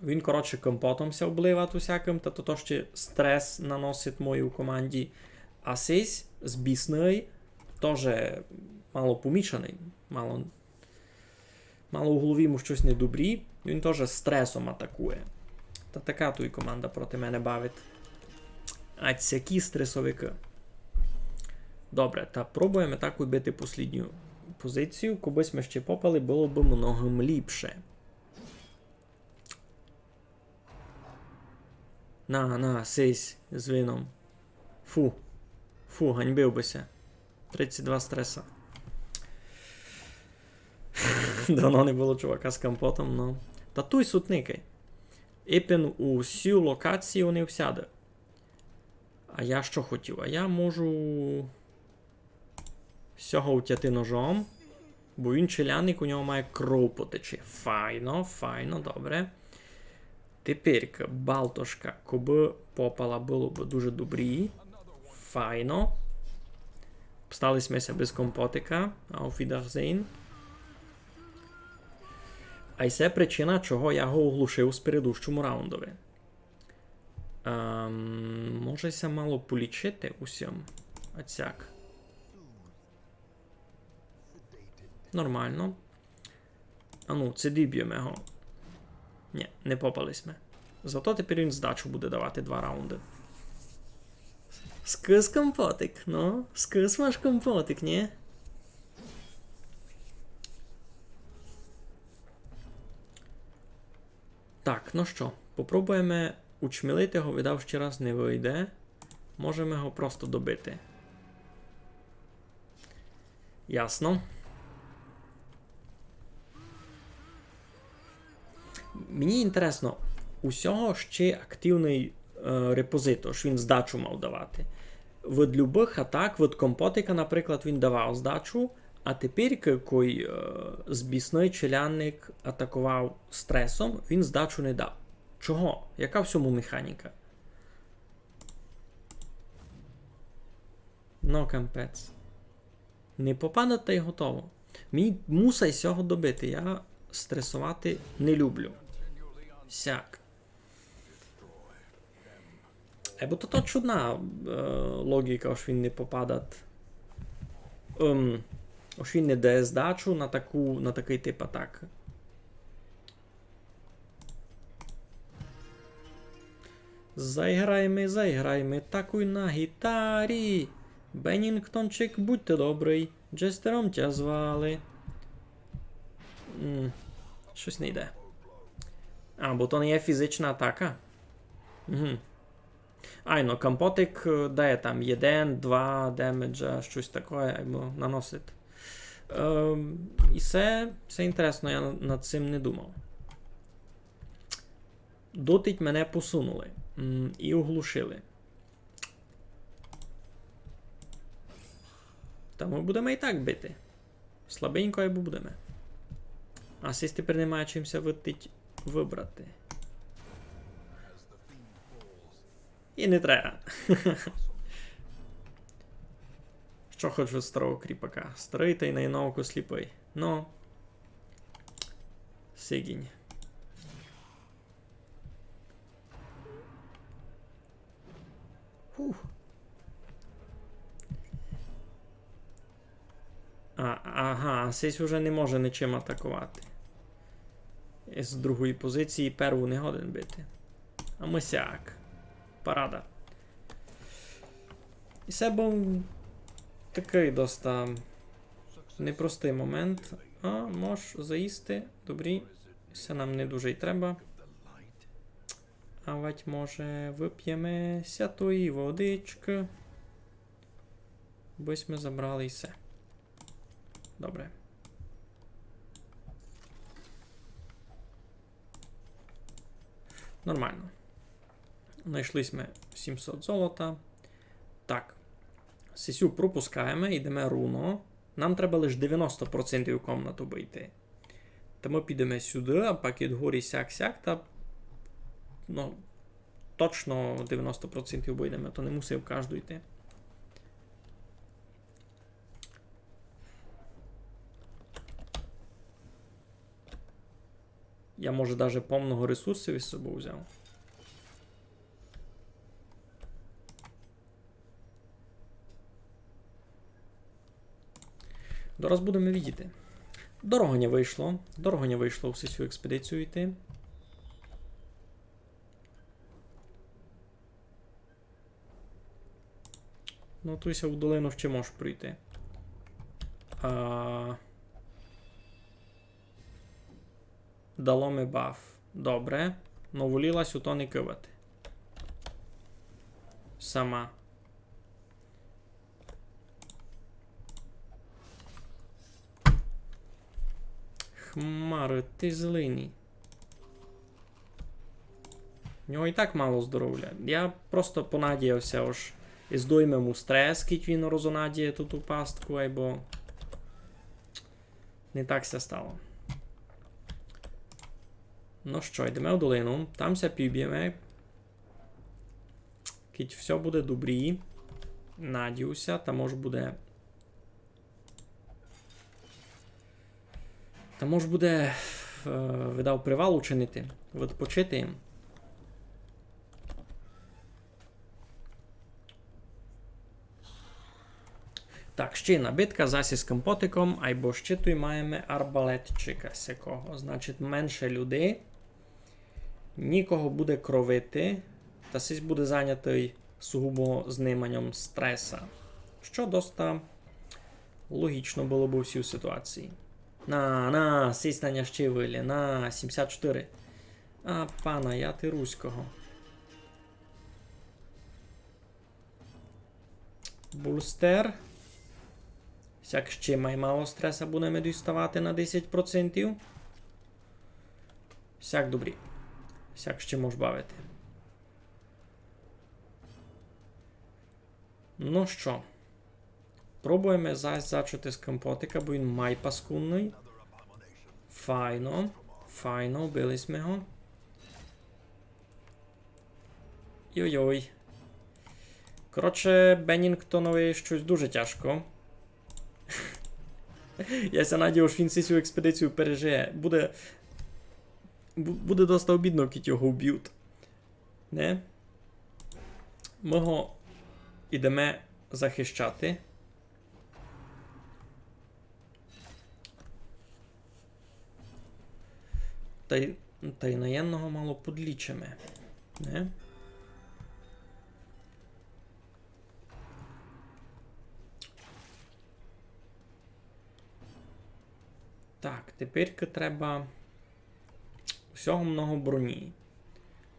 він, коротше, компотом ся обливать усякым, та то, то ще стрес наносить моїй команді. А сись збісный, тоже мало помішаный, мало Мало у голові йому штось недобрі, він тоже стресом атакує. Та така туй команда проти мене бавить. А сякі стресовикы. Добре, та пробуєме так убити послідню позицію. Кобы сьме ще попали, было бы многым ліпше. На, на, сись з вином. Фу. Фу, ганьбив бы ся. Тридцять два стреса. Давно не было чувака з компотом, но. Та туй сутникай. Епен у сю локацію не всяде. А я што хотів? А я можу сього утяти ножом, бо він челядник, у нього має кров потечи. Файно, файно, добре. Тепер Балтошка, кобы попала, было бы дуже добрі. Файно. Остали сьме ся без компотика, auf Wiedersehen. А й се причина, чого я го оглушив у спередущому раундови. Ем, може ся мало полічити усьом. Оцяк. Нормално. А ну, ци добєме го. Нї, не попали сьме. Зато тепер він здачу буде давати два раунды. Скыс компотик, ну, скыс ваш компотик, нї? Так, ну што, попробуєме учмелити го, видав, іщи раз не выйде. Можеме го просто добити. Ясно. Мені інтересно, у сього іщи активный, е, репозит, ож він здачу мав давати. Від любых атак, від компотика, наприклад, він давав здачу, а тепер, к-, кой, е, збісный челядник атаковав стресом, він здачу не дав. Чого? Яка в сьому механіка? Ну, капець. Не попадать та й готово. Мені мусай сього добити, я стресовати не люблю. Сяк. Е, бо то, то чудна, е, логіка, ож він не попадать. Ем, ож він не дає здачу на таку, на такый тип атак. Заіграй ми, заіграй ми такой на гітарі. Беннінгтончик, будьте добрый, Джестером тя звали. М, штось не йде. А, бо то не є фізична атака. Угу. Айно, компотик, е, дає там єден, два демеджа, штось такоє, айбо наносить. Ем, і се, се інтересно, я на-, над сим не думав. Дотить мене посунули, м, і оглушили. Та мы будеме і так бити. Слабенько, айбо будеме. А сись тепер не має чим ся вытить выбрати. І не треба. Што хочу од старого кріпака? Старый та й на науку сліпый. Ну. Сигінь. Фух. А, ага, а сись уже не може нічим атаковати. З другої позиції перву не годен бити. А мы сяк. Парада. І се быв такый доста непростый момент. А, мож заїсти. Добрі. Се нам не дуже й треба. Авадь, може, выпєме ся тої водичкы. Бы сьме забрали і се. Добре. Нормално. Найшли сьме сімсот золота. Так. Сесю пропускаєме, йдеме руно. Нам треба лиш девяносто процентів комнат обыйти. Та мы підеме сюды, а пак ид горі сяк-сяк, та, ну, точно девяносто процентів обыйдеме, то не мусив кажду йти. Я, може, даже помного ресурсів із собою взяв. Дораз будеме видіти. Дорого не вышло. Дорого не вышло всю сю експедицію йти. Ну, туй ся у долину ще можеш пройти. А, дало ми баф. Добре. Но воліла сь у то не кывати. Сама. Хмары, ты злыні. У нього і так мало здоровля. Я просто понадіяв ся, ож здойме му стрес, кідь він розонадіє ту пастку, айбо не так ся стало. Ну што, йдеме в долину, там ся пібєме. Кідь всьо буде добрі, надію ся, та мож буде Та мож буде, е, видав, привал учинити. Відпочити їм. Так, ще єдна битка, зась із компотиком, айбо ще туй маєме арбалетчика сякого. Значить, менше людей. Нікого буде кровити, та сись буде зайнятый сугубо зниманням стреса. Што доста логічно было бы у сій ситуації. На, на, сись на ня ще вылє, на, сімдесят чотири. А, пана, я ти руського. Булстер. Сяк ще май мало стреса будеме діставати на десять процентів. Сяк добрі. Сяк ще мож бавити. Ну што, пробуєме зась зачати з компотика, бо він май паскудный. Файно. Файно, вбили сьме го. Йой-йой. Коротше, Беннінгтонови штось дуже тяжко. Я ся надію, што він сю експедицію пережиє. Буде, бу-, буде доста обідно, кідь його вбють. Не? Мы го ідеме захищати. Тай, тай наємного мало подлічиме. Не? Так, тепер треба усього много броні.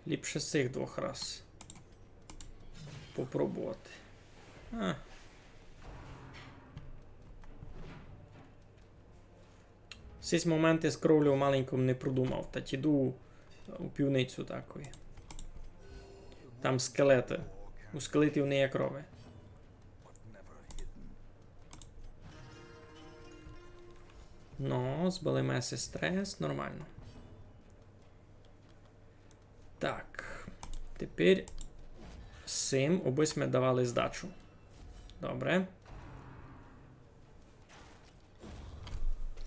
Ліпше сих двох раз попробовати. А. Сись момент із кровлю маленько не продумав, та тіду у пивницю такой. Там скелеты. У скелетів не є крови. Ну, збили ми сей стрес, нормално. Так, тепер сим, обы сьме давали здачу. Добре.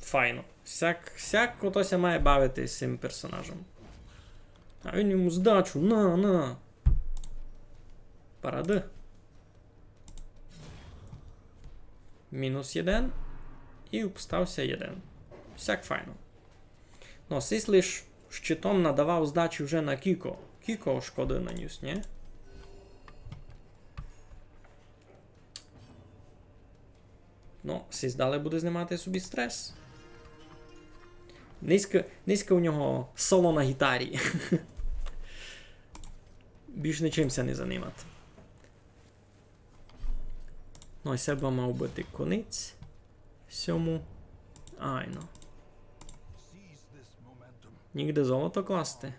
Файно. Сяк, сяк ото ся має бавити з сим персонажом. А він йому здачу, на, на. Парады. Мінус єден. І обстав ся єден. Сяк файно. Ну, сись лиш щитом надавав здачі вже на кіко. Кіко шкоды нанюс, нї? Ну, сись далі буде знимати собі стрес. Низько, низько у нього соло на гітарі. Більш нічим ся не занимати. Ну, а се бы мав быти конець сьому. Айно. Нігде золото класти.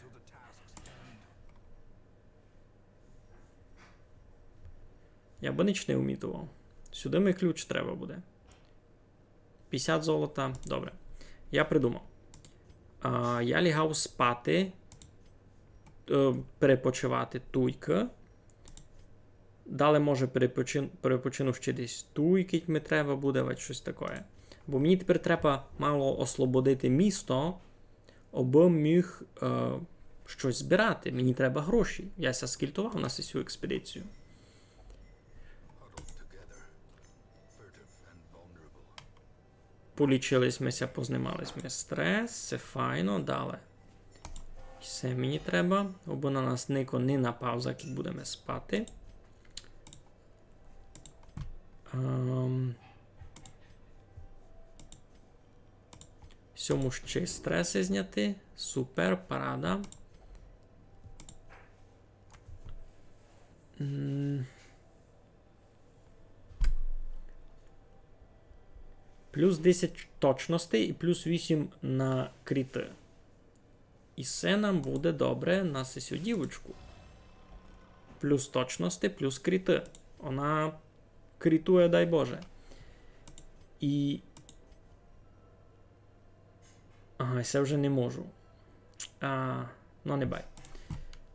Я бы нич не умітовав. Сюды ми ключ треба буде. Пятдесят золота. Добре. Я придумав. А, я лягав спати, е, перепочивати туйкы. Далі, може, перепочин-, перепочину ще десь туй, кідь ми треба буде, вать штось такоє. Бо мені тепер треба мало ослободити місто, обы міг, е, штось збирати. Мені треба гроші. Я ся скільтовав на сю експедицію. Полічили сьме ся, познимали сьме стрес, се файно, далі. Се мені треба, обы на нас нико не напав, закы будеме спати. Ем, сьому ще й стреси зняти. Супер, парада. М. Плюс десять точности і плюс вісім на кріты. І се нам буде добре на сесю дівочку. Плюс точности, плюс кріты. Она крітує, дай Боже. І... Ага, се вже не можу. А, ну, не бай.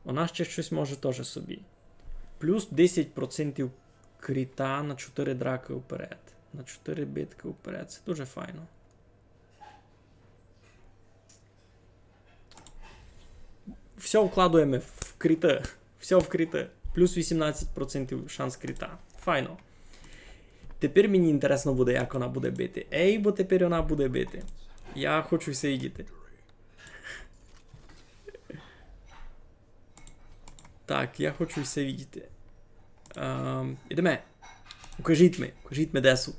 Она ще штось може тоже собі. Плюс десять процентів кріта на чотири дракы вперед. На чотири биткы вперед. Се дуже файно. Всьо вкладуєме в кріты. Всьо в кріты. Плюс вісімнадцять процентів шанс кріта. Файно. Тепер мені інтересно буде, як она буде бити. Ей, бо тепер она буде бити. Я хочу всьо видіти. Так, я хочу всьо видіти. Ем, ідеме. Укажіть ми, укажіть ми, де сут.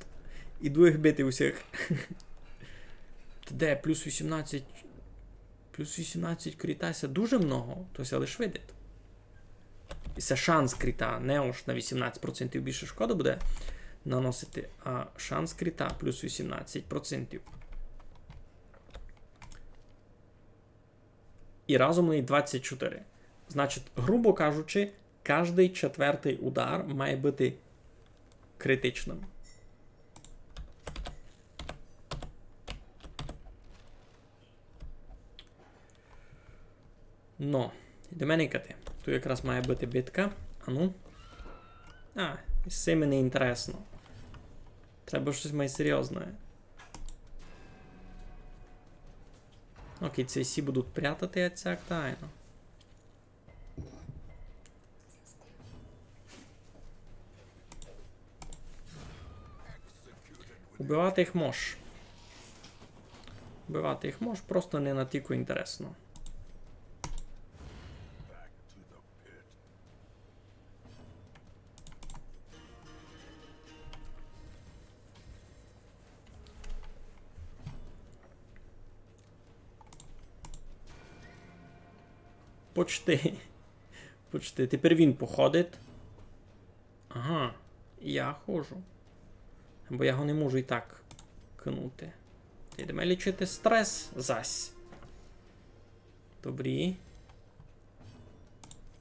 Іду їх бити усіх. Та де, плюс вісімнадцять. Плюс вісімнадцять кріта, се дуже много, то ся лиш видить. І се шанс кріта, не ож на вісімнадцять процентів більше шкоды буде наносити, а шанс кріта плюс вісімнадцять процентів. І разом у неї двадцять чотири. Значить, грубо кажучи, каждый четвертый удар має быти критичным. Но, йдеме никати. Туй якраз має быти битка. Ану. А, з сим не інтересно. Треба штось май серйозне. Окей, це всі будуть прятати, а цяк тайно. Убивати їх мож. Убивати їх мож, просто не натілько інтересно. Почти. Почти. Тепер він походить. Ага, я ходжу. Бо я його не можу і так кинути. Йдеме лічити стрес зась. Добрі.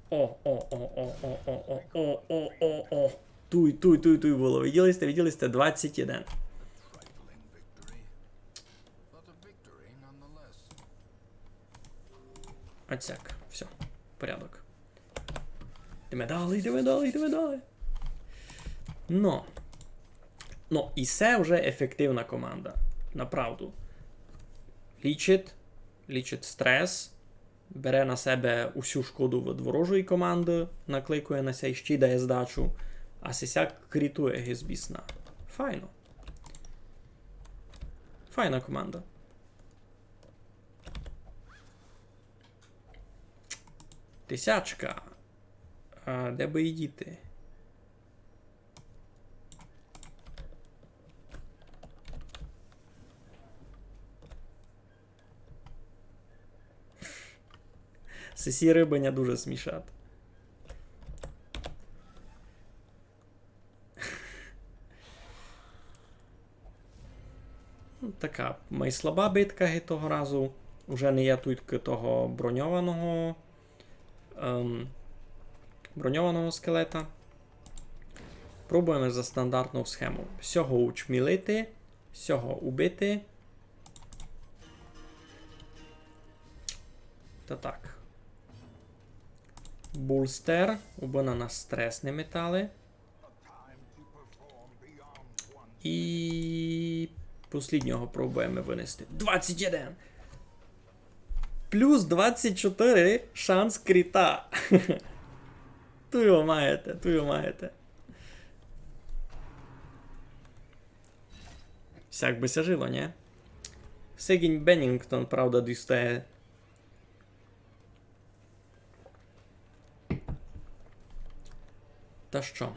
О, о, о, о, о, о, о, о, о, о, о. Туй, туй, туй, туй было. Виділи сьте, виділи сьте? Двадцять один. А цяк, всьо, порядок. Йдеме далі, йдеме далі, йдеме далі. Но. Но, і се вже ефективна команда. Направду. Лічить, лічить стрес, бере на себе усю шкоду від ворожої команды, накликує на ся і ще й дає здачу, а сися крітує ги з бісна. Файно. Файна команда. Тисячка. А де бы її діти? Сесі рыбы ня дуже смішать. Ну, така май слаба битка ги того разу. Уже не є туй к-, того броньованого, ем, броньованого скелета. Пробуєме за стандартну схему. Сього учмілити, сього убити. Та так. Булстер, убы на нас стрес не метали. І посліднього пробуєме вынести. Двадцять один! Плюс двадцять чотири шанс кріта. Ту його маєте, ту його маєте. Сяк бы ся жило, нє? Сегінь Беннінгтон, правда, дістає. Та што?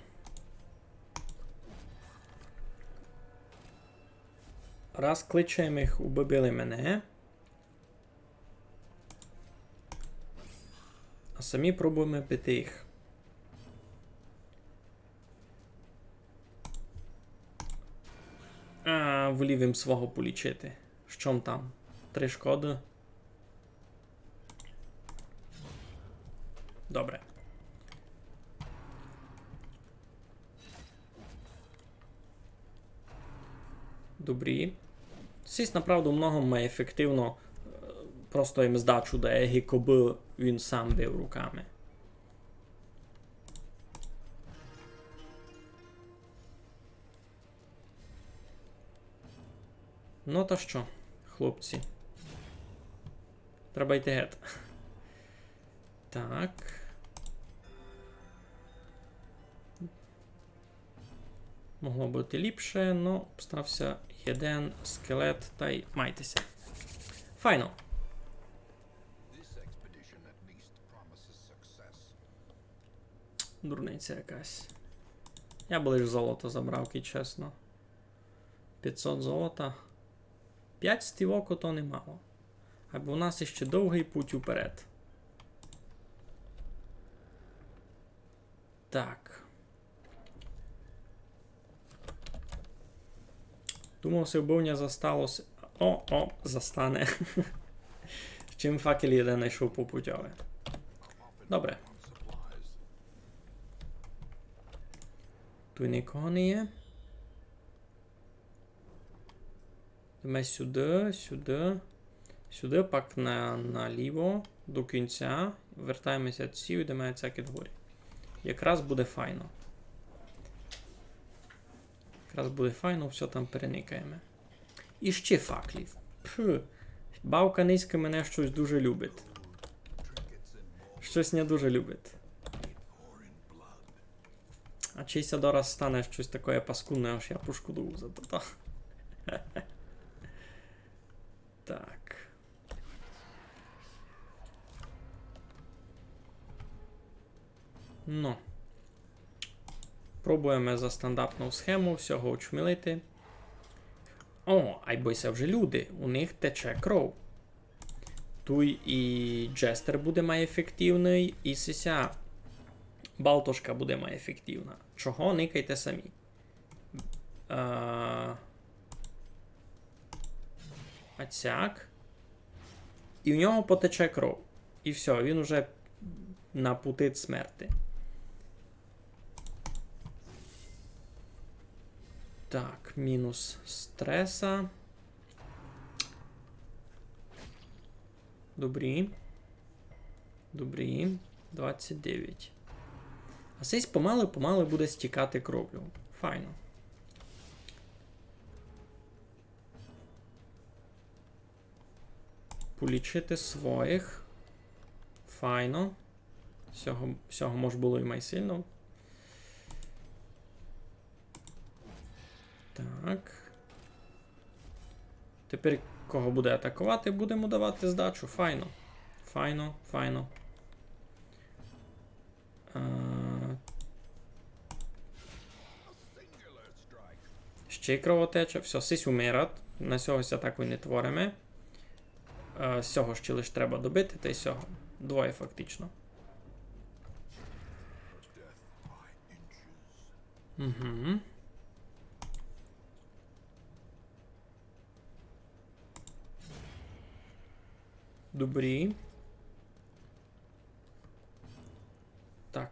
Раз кличеме їх, убы били мене. А самі пробуєме бити їх. А, волів им свого полічити. Што м там? Три шкоды? Добре. Добрі. Сись направду много май ефективно, е, просто їм здачу дає, ги кобы він сам бив руками. Ну та што, хлопці? Треба йти гет. Так. Могло быти ліпше, но обстав ся єден скелет, тай майте ся. Файно. Дурниця якась. Я бы лиш золото забрав, кидь чесно. Пятьсот золота. Пять стівок то немало. Айбо у нас іщи довгый путь уперед. Так. Думав, се вбивня засталося. О, о, застане. З чим факел єден найшов по путьови. Добре. Туй никого не є. Йдеме сюды, сюды, сюды, пак на, наліво, до кінця. Вертаєме ся сюды, йдеме сяк ид горі. Якраз буде файно. Якраз буде файно, всьо там переникаєме. І ще факлів. Пф, бавка низька мене штось дуже любить. Штось не дуже любить. А чи ся дораз стане штось такоє паскудне, аж я пошкодую за то. Так. Ну. Пробуєме за стандартну схему всього очмілити. О, айбо се вже люди, у них тече кров. Туй і Джестер буде май ефективный, і сися Балтошка буде май ефективна. Чого? Никайте самі. А, а цяк. І в нього потече кров. І всьо, він уже на пути смерти. Так, мінус стреса. Добрі. Добрі. Двадцять девять. А сись помалы-помалы буде стікати кровлю. Файно. Полічити своїх. Файно. Сього, сього мож было і май сильно. Так. Тепер кого буде атаковати, будемо давати здачу. Файно. Файно, файно. А, ще й кровотеча. Всьо, сись умират. На сього ся атаку не твориме. А, сього ще лиш треба добити, та й сього. Двоє фактично. Угу. Добрі. Так,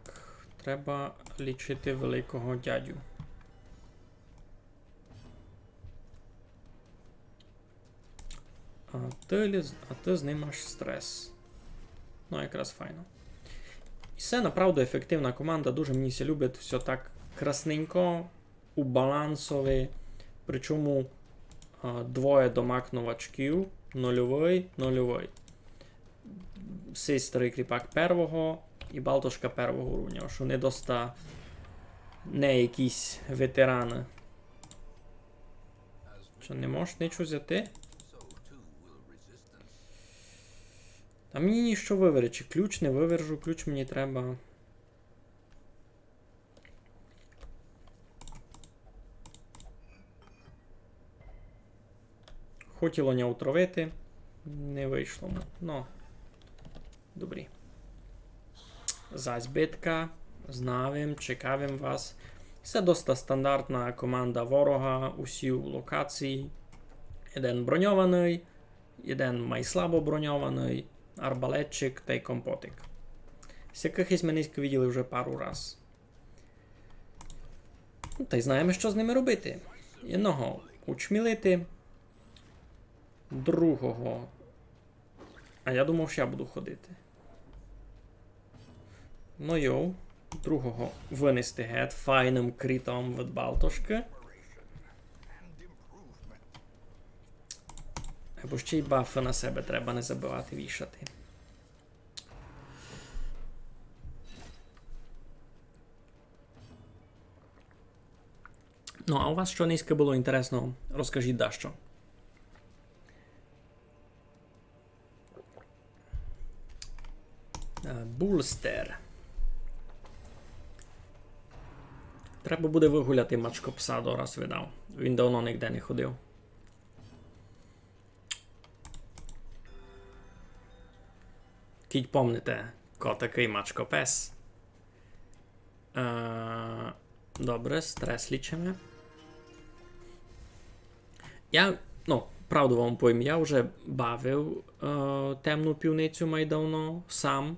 треба лічити великого дядю. А ты, ліз- а ты знимаш стрес. Ну, якраз файно. І се направду ефективна команда, дуже мені ся любить, всьо так красненько, у балансови. Причому, а, двоє домак новачків, нульовый, нульовый. Сей старый кріпак первого і Балтошка первого уровня, што не доста не якісь ветераны. Што, не можеш ничого взяти? Та мені ніщо виверечи. Ключ не вивержу, ключ мені треба. Хотіло ня утровити, не вышло му. Но, добрі. Зась битка, знав им, чекав им вас. Се доста стандартна команда ворога, усі у локації. Єден броньованый, єден май слабо броньованый, арбалетчик тай компотик. Сякых ись ми нынька виділи вже пару раз. Ну, тай знаєме, што з ними робити. Єдного учмілити, другого. А я думав, што я буду ходити. Ну йоу, другого вынести гет файным крітом від Балтошкы. Або ще й бафы на себе треба не забывати вішати. Ну, а у вас што нынька было інтересного? Розкажіть дашто. Е, Булстер. Треба буде выгуляти мачкопса дораз, видав. Він давно нигде не ходив. Кідь помните, ко такый мачкопес. Е, добре, стрес лічиме. Я, ну, правду вам повім, я вже бавив, е, Темну пивницю май давно сам.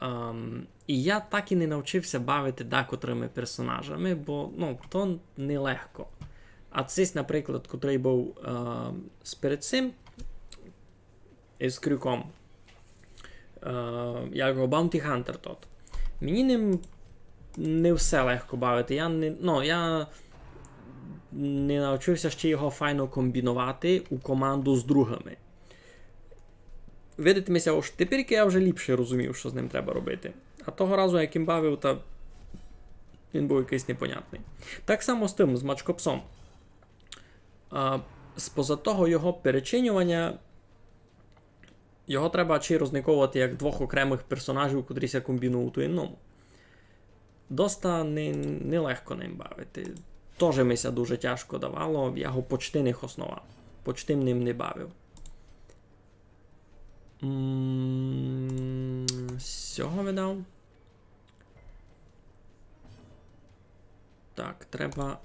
Ем, і я так і не навчив ся бавити декотрыми персонажами, бо, ну, то нелегко. А цись, наприклад, котрый быв, е, з перед сим, із крюком, е, як його, Bounty Hunter тот. Мені ним не все легко бавити. Я не, ну, я не навчив ся ще його файно комбіновати у команду з другыми. Видить ми ся, ож тепер я вже ліпше розумів, што з ним треба робити. А того разу, як им бавив, та він быв якыйсь непонятный. Так само з тым, з мачкопсом. А, споза того його перечинюваня, його треба чи розниковувати як двох окремых персонажів, котрі ся комбінують у єдному. Доста не, нелегко ним бавити. Тоже ми ся дуже тяжко давало, я го почти не хосновав. Почти ним не бавив. М, з сього видав. Так, треба.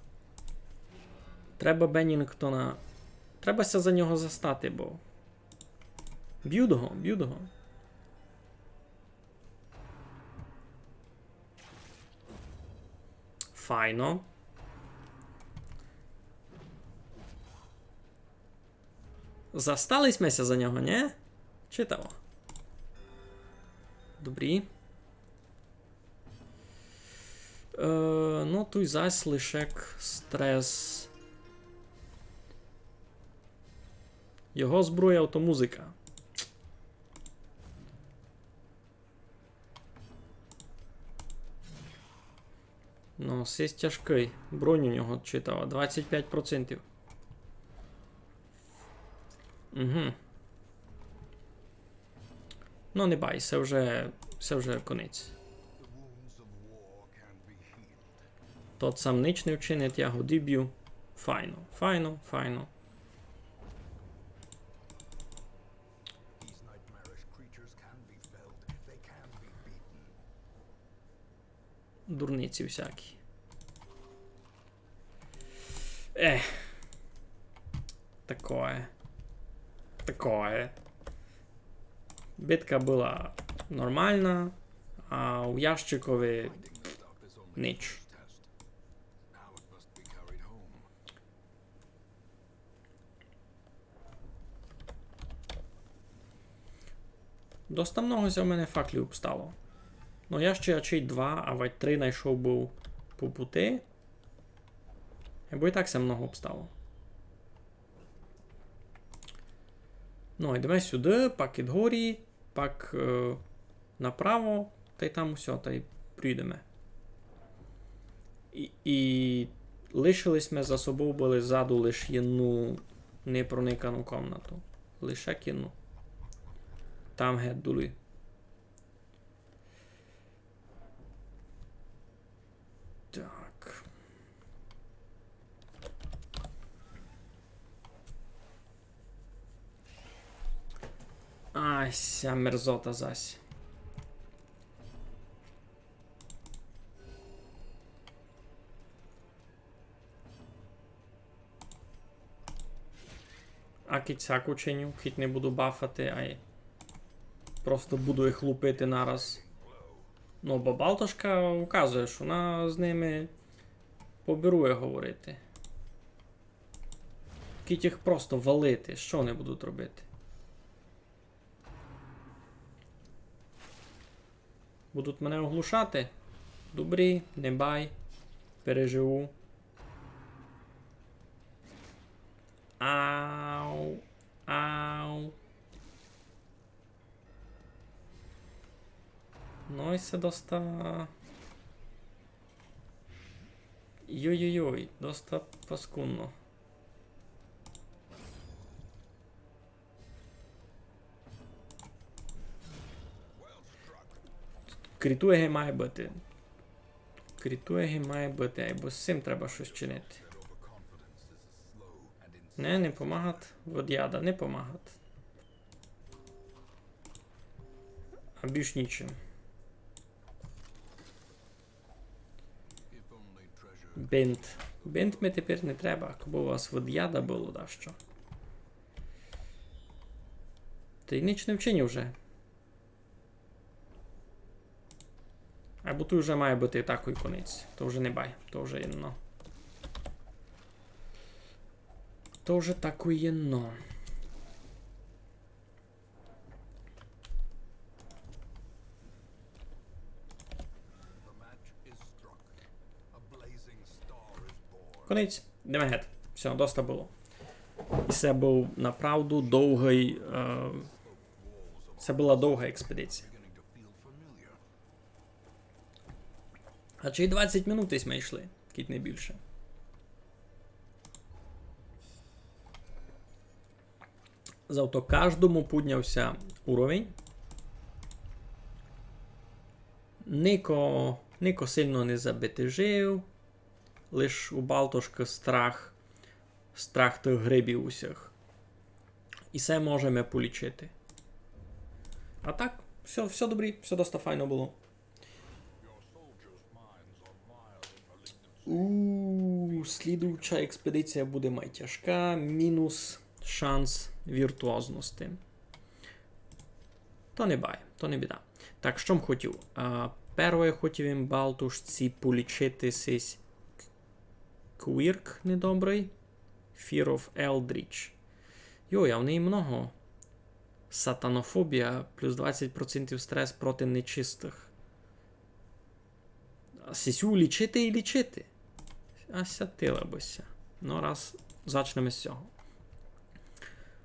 Треба Беннінгтона. Треба ся за нього застати, бо. Бють го, бють го. Файно. Застали сьме ся за нього, нє? Читаво. Добрі. Е, ну, туй зась лишек стрес. Його зброя то музика. Ну, сись тяжкый. Бронь у нього читава. Двадцять пять процентів. Угу. Ну, не бай, се вже, се вже конець. Тот сам нич не вчинить, я го дібю. Файно, файно, файно. Дурниці всякі. Ех. Такое. Такое. Битка была нормална, а у ящикови нич. Доста много ся в мене факлів обстало. Ну, я ще ачей два, авадь три найшов быв по пути. Бо і так ся много обстало. Ну, йдеме сюды, пак ид горі, пак, е, направо, тай там усьо, тай прийдеме. І, і лишили сьме за собов были ззаду лиш єдну непроникану комнату. Лише єдну. Там геть долі. Так. Ай, ся мерзота зась. А кідь сяк учиню, кідь не буду бафати, ай просто буду їх лупити нараз. Ну, бо Балтошка указує, што вона з ними побірує говорити. Кідь їх просто валити, што вони будуть робити? Будуть мене оглушати? Добрі, не бай. Переживу. Ау. Ау. Ну і се доста. І Йой-йой-йой, доста паскудно. Крітує має быти. Крітує має быти, айбо з сим треба штось чинити. Не, не помагат. Водяда не помагат. А більш нічим. Бинт. Бинт ми тепер не треба, кобы у вас водяда было дашто. Та й ніч не вчиню вже. Айбо туй вже має быти такый конець. То вже не бай, то вже єдно. То вже такый єдно. Конець. Йдеме гет. Всьо, доста было. І се быв направду довгый, е, се была довга експедиція. А чи двадцять минут десь ми йшли, кідь не більше. Зато каждому пудняв ся уровень. Нико, нико сильно не забитижив. Лиш у Балтошкы страх, страх тых грибів усіх. І се можеме полічити. А так, всьо, всьо добрі, всьо доста файно было. У, слідуюча експедиція буде май тяжка. Мінус шанс віртуозности. То не бай, то не біда. Так, што м хотів? А, первоє хотів им Балтушці полічити сись к-, квірк недобрый. Fear of Eldritch. Йой, а в неї много. Сатанофобія, плюс двадцять процентів стрес проти нечистых. А сисю лічити і лічити. А сятила бы ся. Ну, раз зачнеме з сього.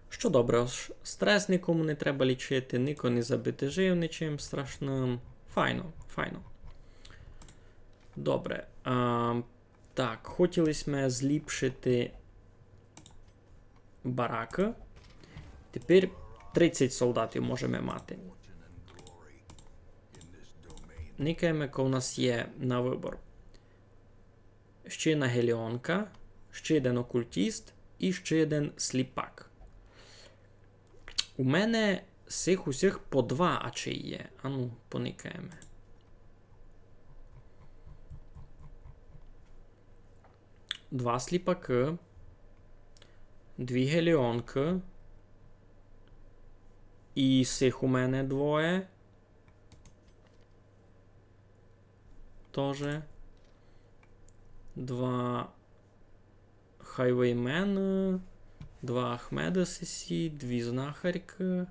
Што добре, ож стрес никому не треба лічити, нико не забитижив ничим страшным. Файно, файно. Добре. А, так, хотіли сьме зліпшити баракы. Тепер тридцять солдатів можеме мати. Никаєме, ко в нас є на выбор. Ще єдна геліонка, ще єден окултіст і ще єден сліпак. У мене сих усіх по два ачей є. Ану, поникаєме. Два сліпакы, дві геліонкы. І сих у мене двоє. Тоже. Два хайвеймены, два Ахмеды сесі, дві знахарькы,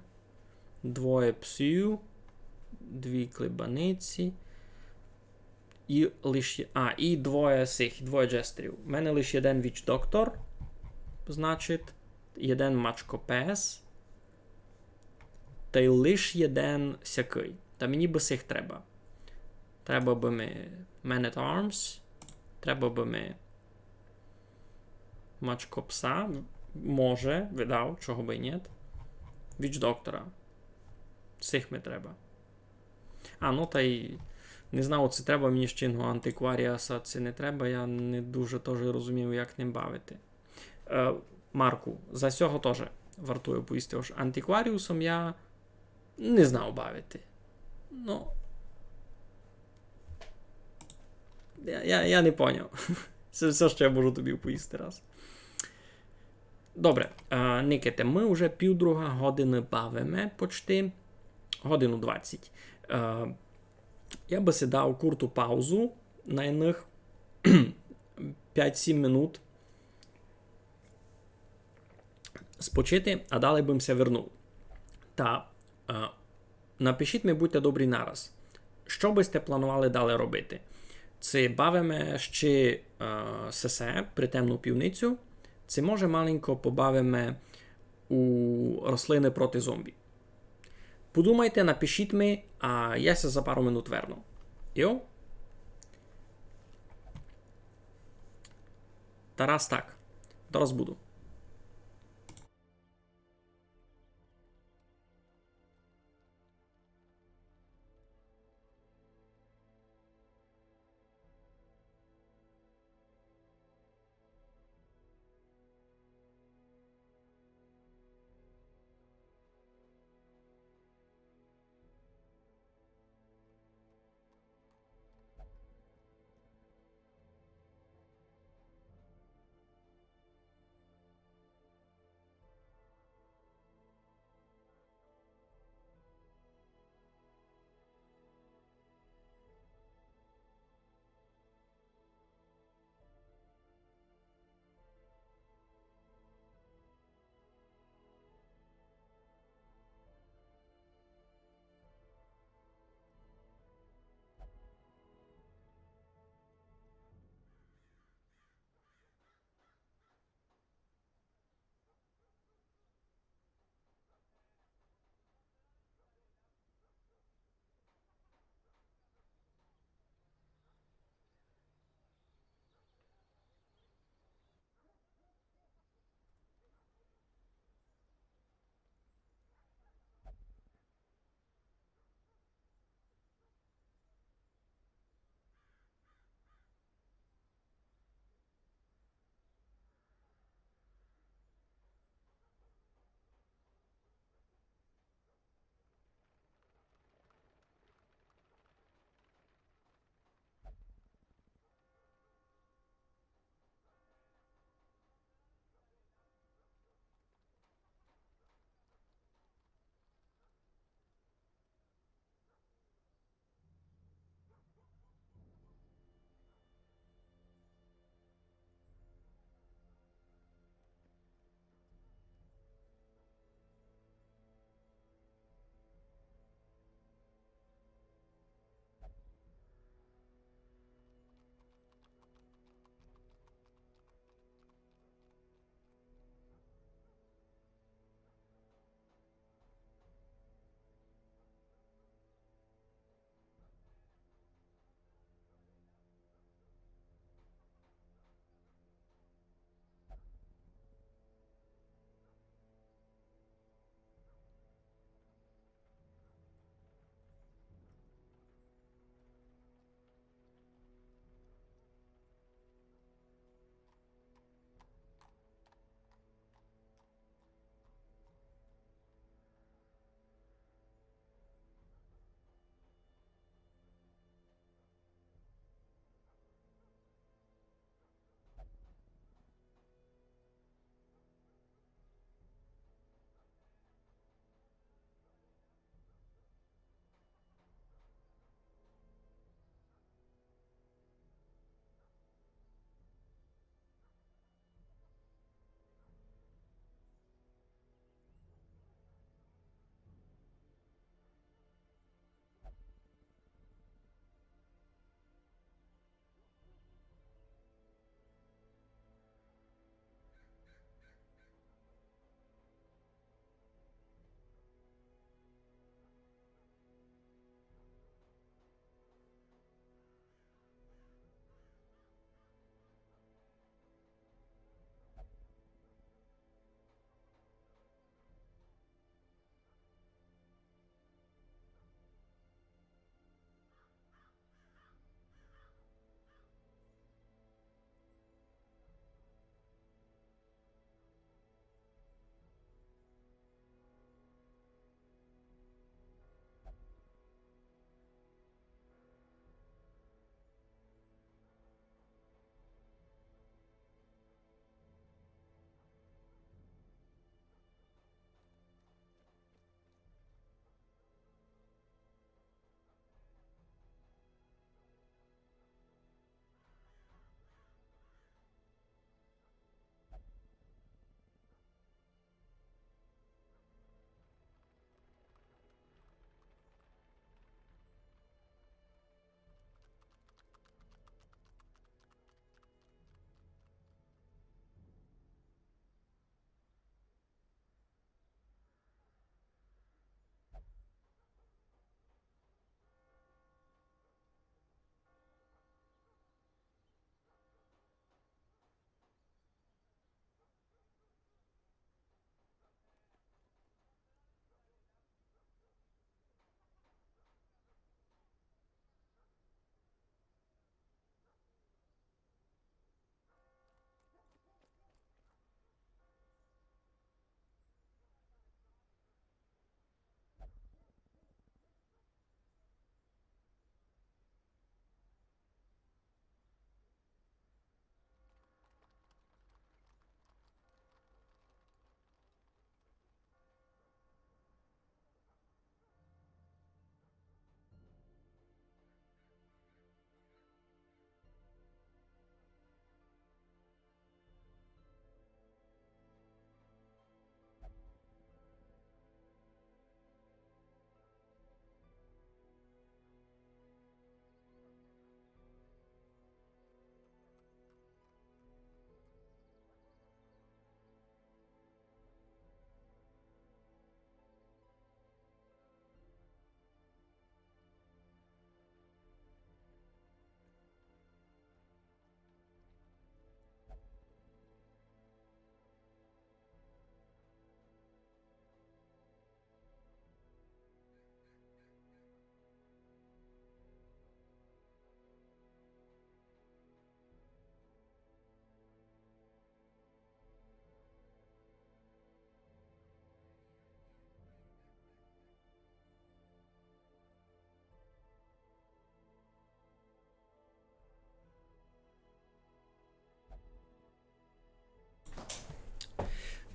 двоє псів, дві клебаниці. І лиш є, а, і двоє сих, двоє джестерів. У мене лиш єден віч-доктор, значить, єден мачкопес. Тай лиш єден сякый. Та мені бы сих треба. Треба бы ми Man at Arms. Треба бы ми мачкопса. Може, видав, чого бы й нєт. Віч-доктора. Сих ми треба. А, ну тай не знав, ци треба мені ще антикваріаса, ци не треба, я не дуже тоже розумію, як ним бавити. Е, Марку, за сього тоже вартує повісти, ож антикваріусом я не знав бавити. Ну, я, я, я не поняв. Се всьо, што я можу тобі повісти раз. Добре, е, никайте, мы уже півдруга годины бавиме почти. Годину двадцять. Е, я бы си дав курту паузу на єдных пять-сім минут спочити, а далі бым ся вернув. Та, е, напишіть ми, будьте добрі, нараз. Што бы сьте планували далі робити? Ци бавиме ще, е, сесе, притемну пивницю, ци може маленько побавиме у рослины проти зомбі? Подумайте, напишіть ми, а я ся за пару минут верну. Йо? Тарас, так. Зараз буду.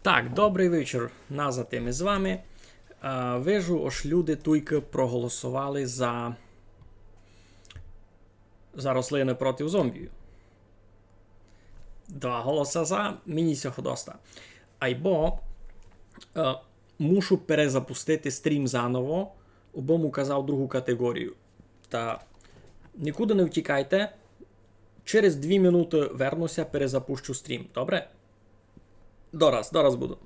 Так, добрый вечір. Назад і ми з вами. А, вижу, ож люди туйкы проголосовали за, за рослины проти зомбів. Два голоса за, мені сього доста. Айбо, е, мушу перезапустити стрім заново, бо м указав другу категорію. Та нікуды не втікайте. Через дві минуты вернуся, перезапущу стрім. Добре? Дораз, дораз буду.